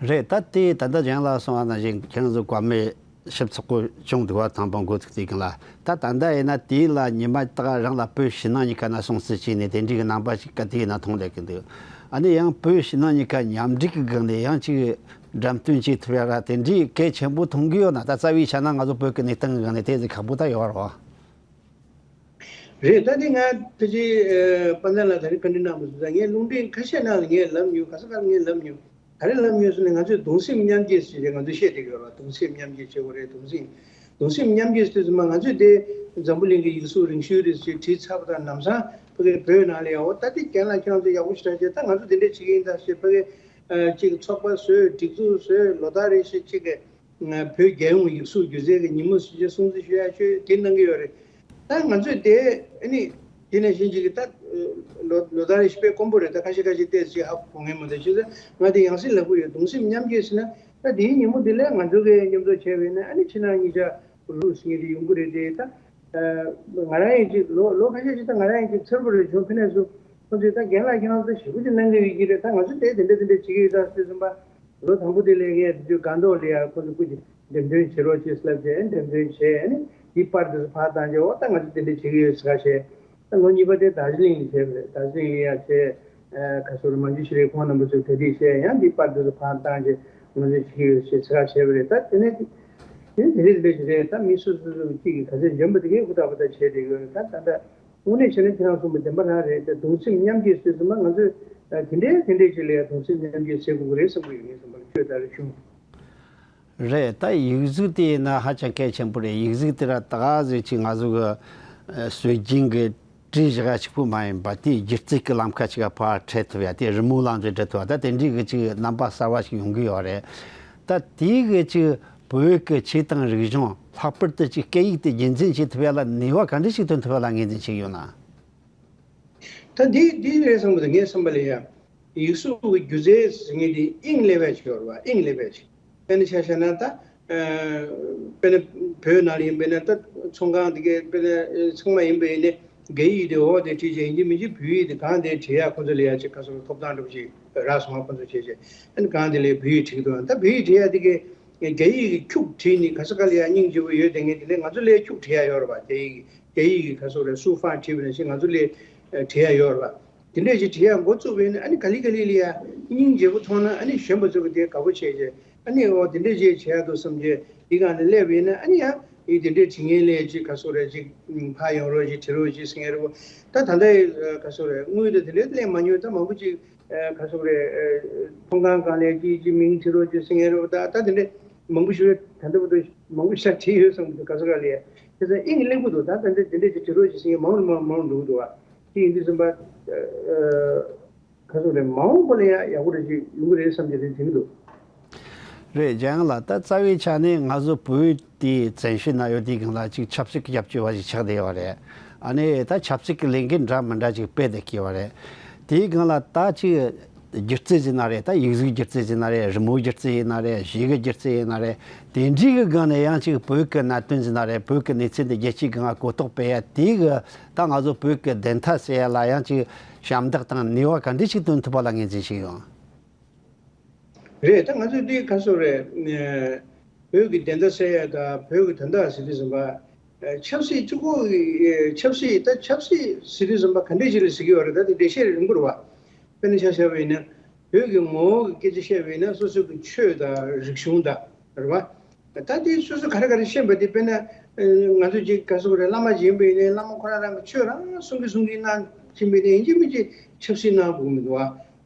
རེད། ད་དེ་ད་ལྟ་ལྗང་ལགས་གསུངས་པ་ནང་བཞིན་ཁྱེད་རང་ཚོ་བཀའ་མོལ་ཞིབ་ཚགས་པོ་བྱུང་འདུག་བ། དང་པོ་འགོ་ཚུགས་དུས་སྒང་ལ། ད་ད་ལྟ་ཡིན་ན་དེ་ལ་ཉི་མ་ད་ག་རང་ལ་བོད་ཕྱི་ནང་གཉིས་ཀ་ན་སྲུང་བརྩི་བྱས་ནས་དེ་འདྲའི་གི་རྣམ་པ་ཞིག་ག་དུས་ཡིན་ན་མཐོང་བསྡད་ཀྱི་འདུག་ཨ་ནི་ཡང་བོད་ཕྱི་ནང་གཉིས་ཀ་མཉམ་འབྲེལ་གྱི་སྒང་ནས་ཡང་ཅིག་འགྲེམས་སྟོན་བྱེད་ཐུབ་ཡ་ར་དེ་འདྲའི་གལ་ཆེན་པོ་མཐོང་གི་ཡོད་ན། ད་རྩ་བའི་ཆ་ནས་ང་ཚོ་བོད་ཀྱི་གནས་སྟངས་ཀྱི་སྒང་ནས་དེ་ཟིག་ཁག་པོ་ད་ཡོད་རེད་བ། རེད། ད་དེ་ང་ཕལ་ཆེར་ཨ་དཔལ་ལྡན་ལགས་ད་རེས་བཀའ་འདྲི་གནང་མ་སོང་ཙང་ངས་རླུང་འཕྲིན་ཁ་ཤས་ནང་ལ་ངས་ལབ་མྱོང་། ག་ས་ག་ལ་ངས་ལབ་མྱོང་། ག་རེ་ལབ་མྱོང་ཟེར་ན་ང་ཚོས་གདུང་སེམས་མཉམ་སྐྱེད་ཟེར་ཏེ་ང་ཚོས་བཤད་བསྡད་ཀྱི་ཡོད་རེད་བ། གདུང་སེམས་མཉམ་སྐྱེད་བྱེད་དགོས་རེད། གདུང་སེམས་གདུང་སེམས་མཉམ་སྐྱེད་ཟེར་དུས་ཙམ་པ་ང་ཚོས་དེ་འཛམ་བུ་གླིང་གི་ཡིག་གཟུགས་རིང་ཤོས་རེད་ཟེར་བྲིས་ཚར་བ་དང་ལམ་སང་ཕ་གིར་བོད་ནང་ལ་ཡ་འོ་ད་དེ་རྒན་ལགས་ཁྱེད་རང་ཚོ་ཡག་པོ་ཞེ་དྲག་བྱས། ད་ང་ཚོ་དེ་འདྲས་བྱེད་ཀྱི་ཡིན་ད་ཟེར་ཕ་གིར་ཨ་ཅིག་ཚོགས་པ་བཟོས། སྒྲིག་འཛུགས་བཟོས། ལོ་ལྟར་རེ་བཞིན་ཅིག་གི་བོད་རྒྱལ་ཡོངས་ཡིག་གཟུགས་སྒྱུ་རྩལ་གྱི་ཉིན་མོ་ཟེར་བྱས་སྲུང་བརྩི་ཞུ་ཡ་ཆོས་དེ་གནང་གི་ཡོད་རེད། ད་ང་ཚོས་དེ་ཨ་ནི་དེ་ནང་བཞིན་ཅིག་གི་ད་ལོ་ལོ་ལྟར་རེ་བཞིན་དཔེ་དཀོན་པོ་རེད། ད་ཁ་ཤས་ཁ་ཤས་ཏོག་ཙམ་ཧ་གོ་མཁན་མི་འདུག་བྱས་ཙང་ང་དེ་ཡང་སེ་ལབ་གི་ཡོད། གདུང་སེམས་མཉམ་སྐྱེད་ཟེར་ན་ད་དེའི་ཉིན་མོ་དེ་ལ་ང་ཚོ་གིས་མཉམ་དུ་བྱས་པ་ཡིན་ན་ཨ་ནི་ཕྱི་ནང་གཉིས་ཆ་ལུགས་ཟེར་མཁན་དེ་ཡོང་གི་རེད་དེ། ད་ང་རང་ཡིན་ཅིག་ལོ་ལོ་ཁ་ཤས་ཤིག་ད་ང་རང་ཡིན་ཅིག་འཚེར་པོ་རེ་བྱུང་། ཕ་ནས་སུ་ཁོང་ཚོས་ད་རྒན་ལགས་ཁྱེད་རང་ཚོ་ཞེ་པོ་ཅིག་གནང་གི་ཡོད་ཀྱི་རེད། ད་ང་ཚོ་དེ་དེ་འདྲ་དེ་འདྲ་བྱེད་ཀྱི་ཡོད་ད་ཟེར་གསུངས་པ། ལོ་དང་པོ་དེ་ལས་ངས་དེ་དུས་སྒང་ཏོག་ལ་ཡ་ཁོང་ཚོ་སྐུ་མཁྱེན་འགྲེམས་སྟོན་བྱེད་རོགས་བྱེད་ཟེར་ལབ་བྱས། འགྲེམས་སྟོན་བྱས་ནས་དེའི་པར་དེ་ཚོ་ཕར་བཏང་བྱས། འོ་ད་ང་ཚོ་དེ་འདྲ་བྱེད་ཀྱི་ཡོད་ཟེར་ཁ་བཤད། ད་ལོ་གཉིས་པ་དེ་དར་ཇི་ལིང་ལ་བྱས་པ་རེད། དར་ཇི་ལིང་ལ་ཡ་བྱས། ཨ་ག་སོག་རེད། མན་ཇུ་ཤྲི་ཁོང་རྣམ་པ་ཚོས་གྲ་སྒྲིག་བྱས། ཡང་དེའི་པར་དེ་ཚོ་ཕར་བཏང་བྱས། ང་ཚོས་བྱེད་ཀྱི་ཡོད་ཅེས་ཚིག་ཁ་བྱས་པ་རེད། ད་དེ་ནས་དེ་དེ་འདྲ་དེ་འདྲ་ཞིག་རེད། ད་མི་སོ་སོ་སོ་གཅིག་གིས་ག་ཚོད་འཇོན་པ་དེ་གས་ཧུར་ཐག་ཧུར་ཐག་བྱས་བསྡད་ཡོད་རེད། ད་ད་ལྟ་དངོས་གནས་བྱས་ན་ཁྱེད་རང་གསུངས་པ་བདེན་པ་རང་རེད། ད་གདུང་སེམས་མཉམ་སྐྱེད་ཟེར་ཙམ་པ་ང་ཚོས་དེ་འདྲའི་དེ་འདྲའི་ཅིག་ལ་ཡང་གདུང་སེམས་མཉམ་སྐྱེད་བྱེད་དགོས་ཀྱི་རེད་བསམ་གྱི་ཡོད། ངས་བསམ་པར་ཆོས་དང་རིག་གཞུང་། རེད། ད་ཡིག་གཟུགས་དེ་ཡིན་ན་ཧ་ཅང་གལ་ཆེན་པོ་རེད། ཡིག་གཟུགས་དེ་ར་ད་ག་ཟིག་ཅིག་ང་ཚོ་གི་ཨ་སྲོལ་རྒྱུན་གྱི་བྲིས་བཞག་ཡ་གཅིག་པུ་མ་ཡིན་པ་དེའི་སྒྱུ་རྩལ་གྱི་ལམ་ཁ་ཅིག་ག་ཕར་འཕྲད་ཐུབ་ཡ། དེ་རི་མོ་ལམ་ཟིག་འབྲི་ཐུབ་ཡ། ད་དེ་འདྲའི་གི་ཅིག་རྣམ་པ་གསར་བ་ཞིག་ཡོང་གི་ཡོད་རེད། ད་དེའི་གི་ཅིག་བོད་ཀྱི་ཆོས་དང་རིག་གཞུང་ལྷག་པར་དུ་ཅིག་སྐད་ཡིག་དེ་རྒྱུན་འཛིན་བྱེད་ཐུབ་ཡ་ལ་ནུས་པ་ག་འདྲ་ཞིག་ཐོན་ཐུབ་ཡ་ལ་ངོས་འཛིན་བྱེད་ཀྱི་ཡོད་ན། ད་འདི་འདི་རེད་བསམ་གི་འདུག་ངའི་བསམ་པ་ལ་ཡ། ཡིག་གཟུགས་ཀྱི་སྒྱུ་རྩལ་ཟེར་མཁན་འདི་དབྱིངས་སླེབས་ཡ་ཅིག་ཡོད་རེད་བ། དབྱིངས་སླེབས་ཡ་ཅིག་དཔེར་ན་ཆ་བཞག་ན་ད། ཨ། དཔེར་ན་བོད་ནང་ལ་ཡིན་པས་ན་ད་ཚོང་ཁང་དེ་གའི་དཔེར་ན་ཚང་མ་ཡིན་པས་ནི་རྒྱ་ཡིག་དེ་འོག་དེ་བྲིས་བྱས། ཡིན་གཅིག་མིན་གཅིག་བོད་ཡིག་དེ་གང་དེ་བྲིས་ཡ་ཁོ་ཚོ་ལ་ཡ་ཅིག་ག་སོགས་ཐོབ་ཐང་འདྲ་པོ་ཅིག་རག་སོང་བ། ཁོ་ཚོ་བྱས་བྱས་ཨ་ནི་གང་དེ་ལ་བོད་ཡིག་བྲིས་ཀྱི་འདུག་ད་བོད་ཡིག་བྲིས་ཡ་དེ་གའི་རྒྱ་ཡིག་གི་ཁྱུག་བྲིས་ནི་ག་ས་ག་ལ་ཡ་སྙིང་རྗེ་པོ་ཡོད་དེ། ངས་དེ་ལས་ང་ཚོ་ལ་ཡ་ཁྱུག་བྲིས་ཡ་ཡོད་རེད་བ། རྒྱ་ཡིག་གི་རྒྱ་ཡིག་གི་ག་སོགས་རེད། སུ་ཧྥང་བྲིས་པ་ནང་བཞིན་ང་ཚོ་ལ་ཡ་བྲིས་ཡ་ཡོད་རེད་བ། དེ་འདྲས་ཅིག་བྲིས་ཡ་འགོ་བཙུགས་པས་ནི་ཨ་ནི་ག་ལེ་ག་ལེ་ལ་ཡ་སྙིང་རྗེ་པོ་མཐོང་ན་ཨ་ནི་གཞོན་པ་ཚོ་གི་དེ་དགའ་པོ་བྱས་བྱས་ཨ་ནི་ཨོ་དེ་འདྲས་ཅིག་བྱེད་ཡ་འདུག་བསམ་བྱས་དེ་སྒང་ལ་སླེབས་པས་ན་ཨ་ནི་ཡ་ཡིག་དེ་འདྲས་བྲིས་མཁན་ལ་ཡ་ཅིག་ག་སོགས་རེད། ཅིག་ཕར་ཡོང་རོགས་ཅིག་བྲིས་རོགས་ཅིག་ཟེར་མཁན་རེད་བ། ད་ད་ལྟའི་ག་སོགས་རེད། དངུལ་དེ་དེ་འདྲས་ལེན་མ་མྱོང་། ད་མང་པོ་ཅིག་ག་སོགས་རེད། ཚོང་ཁང་སྒང་ལ་ཡ་ཅིག་ཅིག་མིང་བྲིས་རོགས་ཅིག་ཟེར་མཁན་རེད་བ། ད་ད་དེ་འདྲས་མང་པོ་ཞིག་ད་ལྟ་བར་དུ་མང་པོ་ཞིག་བྲིས་ཡོད་བསམ་གི་འདུག་ག་ས་ག་ལ་ཡ་དེ་ཚོ་དབྱིངས་སླེབས་གི་འདུག་ད་ད་འདྲས་དེ་འདྲས་ཅིག་བྲིས་རོགས་ཅིག་ཟེར་མཁན་མང་རུ་མང་མང་རུ་འགྲོ་གི་འདུག་བ། དེ་ཡིན་དུས་ཙམ་པ། ཁ་སོགས་རེད། མ་འོངས་པ་ལ་ཡང་ཡག་པོ་རེ་ཞིག་ཡོང་གི་རེད་བསམ་གྱི་རེད་དྲན་གྱི་འདུག་རེད། འཇམ་དབྱངས་ལགས། ད་རྩ་བའི་ཆ་ནས་ང་ཚོ་བོད་དེའི་བཙན་བྱོལ་ནང་ཡོད་དུས་སྒང་ལ་ཅིག་ཆབ་སྲིད་ཀྱི་རྒྱབ་སྐྱོར་བ་ཞིག་ཆགས་བསྡད་ཡོད་རེད། ཨ་ནི་ད་ཆབ་སྲིད་ཀྱི་ལས་འགུལ་འདྲ་མི་འདྲ་ཅིག་སྤེལ་བསྡད་ཀྱི་ཡོད་རེད། དེའི་སྒང་ལ་ད་ཅིག་སྒྱུ་རྩལ་ཟེར་ན་རེད། ད་ཡིག་གཟུགས་སྒྱུ་རྩལ་ཟེར་ན་རེད། རི་མོ་སྒྱུ་རྩལ་ཡིན་ན་རེད། གཞས་ཀྱི་སྒྱུ་རྩལ་ཡིན་ན་རེད། དེ་འདྲའི་གི་སྒང་ནས་ཡང་ཅིག་བོད་ཀྱི་གནད་དོན་ཟེར་ན་རེད། བོད་ཀྱི་གནས་ཚུལ་འདི་རྒྱལ་སྤྱིའི་སྒང་ལ་གོ་རྟོགས་སྤེལ་ཡ་དེའི་གི་ད་ང་ཚོ་བོད་ཀྱི་བདེན་མཐའ་གསལ་ཡ་ལ་ཡང་ཅིག་ཞབས་འདེགས་དང་ནུས་པ་ག་འདྲ་ཞིག་བཏོན་ཐུབ་པ་ལ་ངོས་འཛིན་བྱེད་ཡོང་། རེད། ད་ང་ཚོས་འདི་ག་སོགས་རེད། ཨ། བོད་ཀྱི་བདེན་མཐའ་གསལ་ཡ་དང་བོད་ཀྱི་དོན་དག་ཟེར་དུས་ཙམ་པ། ཨ། ཆབ་སྲིད་གཅིག་པོ་གི་ཆབ་སྲིད་ད་ཆབ་སྲིད་ཟེར་དུས་ཙམ་པ་ག་འདྲ་ཞིག་ལ་ཟེར་གྱི་ཡོད་རེད། ད་དེ་འགྲེལ་བཤད་རིང་པོ་རེད་བ། དཔེར་ན་ཆ་བཞག་པ་ཡིན་ན་བོད་ཀྱི་ངོ་བོ་གི་སྐད་ཆ་བཤད་པ་ཡིན་ན་སོ་སོ་གི་ཆོས་དང་རིག་གཞུང་དང་རེད་བ། ད་དེ་སོ་སོ་ག་རེ་ག་རེ་ཤེས་པ་དེ། དཔེར་ན་ང་ཚོ་ཅིག་ག་སོགས་རེད། བླ་མ་ཅིག་ཡིན་པ་ཡིན་ནའི་བླ་མ་ཁོ་རང་རང་གི་ཆོས་རང་གསུང་གི་གསུང་གི་གནང་གི་ཡིན་པ་ཡིན་ནའི་ཡིན་གཅིག་མིན་གཅིག་ཆབ་སྲིད་གནང་དགོས་མི་འདུག་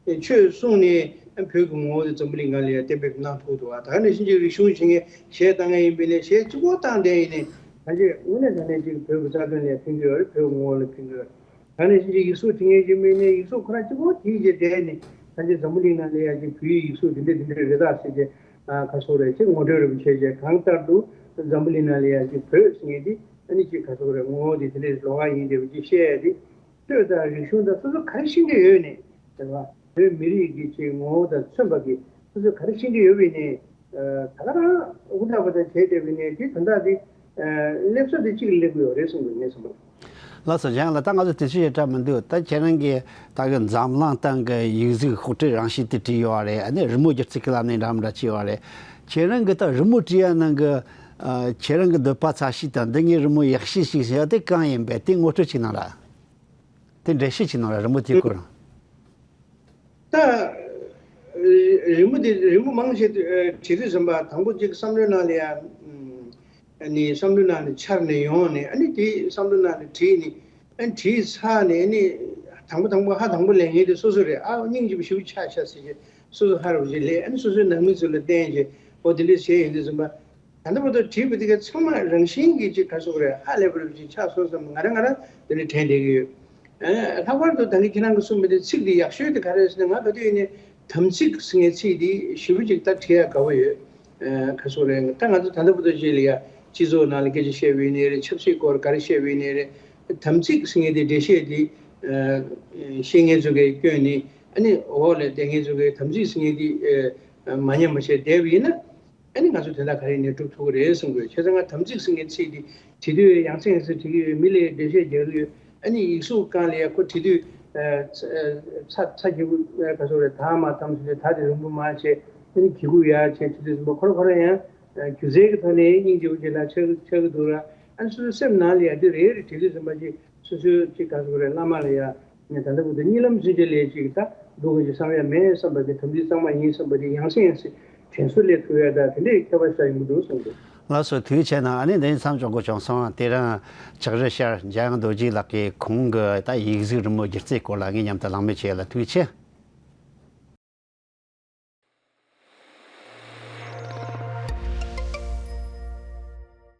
བ། ཆོས་གསུངས་ནས་བོད་ཀྱི་ངོ་བོ་དེ་འཛམ་བུ་གླིང་སྒང་ལ་ཡང་གཏན་འབེབས་གནང་ཐུབ་འདུག་བ། ད་ག་ནང་བཞིན་གྱི་རིག་གཞུང་བྱེད་མཁན་གཞས་བཏང་མཁན་ཡིན་པ་ཡིན་ནའི་གཞས་གཅིག་པོ་བཏང་བསྡད་ཡིན་ནའི་ད་ཆ་དངོས་གནས་དྲང་གནས་ཅིག་བོད་ཀྱི་རྩ་དོན་ལ་ཕན་གྱི་ཡོད་རེད། བོད་ཀྱི་ངོ་བོ་ལ་ཕན་གྱི་ཡོད་རེད། ད་ནས་ཕྱིན་ཆད་ཡིག་གཟུགས་བྲིས་མཁན་ཅིག་མིན་ནས་ཡིག་གཟུགས་ཁོ་རང་གཅིག་པོ་བྲིས་བྱས་བསྡད་ནས་ད་ཆ་འཛམ་བུ་གླིང་ནང་ལ་ཡ་ཅིག་བོད་ཡིག་ཡིག་གཟུགས་འདི་འདྲ་འདི་འདྲ་རེད་ད་ཟེར་བྱས། ཨ། ག་སོགས་རེད་ཅེས་ངོ་སྤྲོད་རེ་བྱས་བྱས། གང་ལྟར་དུ་འཛམ་བུ་གླིང་ནང་ལ་ཡ་ཅིག་བོད་ཟེར་མཁན་འདི་ཨ་ནི་ཅིག་ག་སོགས་རེད། ངོ་བོ་འདི་དེ་འདྲའི་ལོགས་ཀ་ཡིན་བསྡད་པ་ཅིག་བཤད་ཡ་འདི་ཆོས་དང་རིག་གཞུང་དང་སོ་སོ་ག་རེ་ཤེས་ཀྱི་ཡོད་ནས་རེད་བ། བོད་མི་རིགས་ཀྱི་ཅིག་ངོ་བོ་དང་མཚོན་པ་གི་སོ་སོ་ག་རེ་ཤེས་ཀྱི་ཡོད་པ་ཡིན་ནའི། ད་ག་རང་ཨུ་ཐག་པ་དང་བྱས་བསྡད་པ་ཡིན་ནའི་དེ་དོན་དག་དེ་སླེབས་ས་དེ་གཅིག་སླེབས་ཀྱི་ཡོད་རེད་གསུངས་འདུག་ངས་བསམ་པར། ལགས་སོ། འཇམ་དབྱངས་ལགས། ད་ང་ཚོ་དུས་ཚོད་ཞེ་དྲག་མི་འདུག་ད་ཁྱེད་རང་གིས་ད་གི་འཛམ་གླིང་སྟེང་གི་ཡིག་གཟུགས་ཤོག་དྲིལ་རང་བཞིན་དེ་བྲིས་ཡོད་རེད། ཨ་ནི་རི་མོ་སྒྱུ་རྩལ་གྱི་ལམ་ནས་འདྲ་མི་འདྲ་བྱས་ཡོད་རེད། ཁྱེད་རང་གིས་ད་རི་མོ་བྲིས་ཡ་ནང་གི་ཨ། ཁྱེད་རང་གི་འདོད་པ་ཚ་ཤོས་དང་འདི་ངའི་རི་མོ་ཡག་ཤོས་ཤིག་ཟེར་ཡ་དེ་གང་ཡིན་པས་དེ་ངོ་སྤྲོད་ཅིག་གནང་ར། དེ་འགྲེལ་བཤད་ཅིག་གནང་ར། རི་མོ་དེའི་སྐོར། ད་རི་མོ་དེ་རི་མོ་མང་ཆེ་བྲིས་དུས་ཙམ་པ་དང་པོ་གཅིག་བསམ་བློའི་ནང་ལ་ཡ། ཨ་ནི་བསམ་བློའི་ནང་ནས་འཆར་ནས་ཡོང་ནས་ཨ་ནི་དེ་བསམ་བློའི་ནང་ནས་བྲིས་ནས་ཨ་ནི་བྲིས་ཚར་ནས་ཨ་ནི་དང་པོ་དང་པོ་ཧ་དང་པོ་ལེན་མཁན་དེ་སོ་སོ་རེད། ཨ་སྙིང་རྗེ་པོ་ཞེ་པོ་ཆགས་ཤག་ཟེར་གྱི་སོ་སོ་ཧ་རུ་ཅིག་ལས། ཨ་ནི་སོ་སོའི་ནང་མི་ཚོ་ལ་བསྟན་གྱི་འོ་དེ་འདྲ་བྱས་ཡོང་དུས་ཙམ་པ། ད་ལྟ་བར་དུ་བྲིས་པ་དེ་ག་ཚང་མ་རང་བཞིན་གྱིས་ཅིག་ག་སོགས་རེད། ཧ་ལས་པ་རེ་ཅིག་ཆགས་སོང་བསམ་ང་རང་ང་རང་དེ་འདྲ་དྲན་བསྡད་ཀྱི་ཡོད། ཨ། ལྷག་པར་དུ་ད་གིན་ཁྱེད་རང་གིས་གསུངས་པ་དེ་ཚིག་དེ་ཡག་ཤོས་དེ་ག་རེ་རེད་ཟེར་ན་ང་ག་དུས་ཡིན་ནའི་དམ་ཚིག་ཟེར་མཁན་ཚིག་དེ་ཞེ་པོ་ཅིག་ད་བྲིས་ཡ་དགའ་པོ་ཡོད། ཨ། ག་སོགས་རེད། ད་ང་ཚོ་ད་ལྟ་བར་དུ་ཅིག་ལ་ཡ་སྤྱི་ཚོགས་ནང་ལ་སྐད་ཆ་བཤད་པ་ཡིན་ནའི་རེད། ཆབ་སྲིད་སྐོར་ག་རེ་བཤད་པ་ཡིན་ནའི་རེད། དམ་ཚིག་ཟེར་མཁན་དེ་འགྲེལ་བཤད་དེ་ཨ། ཤེས་མཁན་ཚོ་གིས་བསྐྱོན་ནས་ཨ་ནི་འོག་ལ་བསྡད་མཁན་ཚོ་གིས་དམ་ཚིག་ཟེར་མཁན་དེ་ཨ། མ་ཉམས་པ་བྱས་བསྡད་པ་ཡིན་ན། ཨ་ནི་ང་ཚོ་དེ་དག་ག་རེ་ནས་སྒྲུབ་ཐུབ་ཀྱི་རེད་གསུང་གི་ཡོད། བྱས་ཙང་ང་དམ་ཚིག་ཟེར་མཁན་ཚིག་འདི་བྲིས་དུས་ཡང་སེ་ཡང་སེ་བྲིས་ཀྱི་ཡོད། མི་ལ་འགྲེལ་བཤད་རྒྱག་གི་ཡོད། ཨ་ནི་ཡིག་གཟུགས་སྒང་ལ་ཡ་ཁོ་བྲིས་དུས་ཨ། ཚ་ཚ་གི་གུ་ག་སོགས་རེད། ད་མ་དམ་ཟེར་དུས་ད་དེ་རིང་པོ་མ་བྱས། ཨ་ནི་གི་གུ་ཡ་བྱས་བྲིས་དུས་ཙམ་པ་ཁོ་རང་ཁོ་རང་ཡང་སྒྱུ་རྩལ་གྱི་ཐོག་ནས་སྙིང་རྗེ་པོ་ཅིག་ལ་ཆགས་ཆགས་ཀྱི་འདུག་ར། ཨ་ནི་སོ་སོའི་སེམས་ནང་ལ་ཡ་འདི་རེ་རེ་བྲིས་དུས་ཙམ་པ་ཅིག་སོ་སོའི་ཅིག་ག་སོགས་རེད། བླ་མ་ལ་ཡ་ངས་ད་ལྟ་བར་དུ་གཉིད་ལམ་སུན་ཆད་ལས་ཅིག་ད་སྡུག་གི་ཅིག་བསམ་ཡ་མེད་བསམ་པ་དེ་དམ་ཚིག་གཙང་མ་ཡིན་བསམ་པ་དེ་ཡང་སེ་ཡང་སེ་ དྲན་གསོ་སླེབས་ཐུབ་ཡ་ད་དེ་འདྲའི་ཁྱད་པར་ཞིག་ཡོང་གི་འདུག་གསུངས་འདུག་ལགས་སོ། ཐུགས་རྗེ་ཆེ་གནང་། ཨ་ནི་འདི་མཚམས་འཇོག་དགོས་བྱུང་སོང་། དེ་རིང་ལྕགས་རི་ཤར་འཇམ་དབྱངས་རྡོ་རྗེ་ལགས་ཀྱིས་ཁོང་གི་ད་ཡིག་གཟུགས་རི་མོ་སྒྱུ་རྩལ་སྐོར་ལ་ངེད་མཉམ་དུ་གླེང་མོལ་བྱས་ལ་ཐུགས་རྗེ་ཆེ།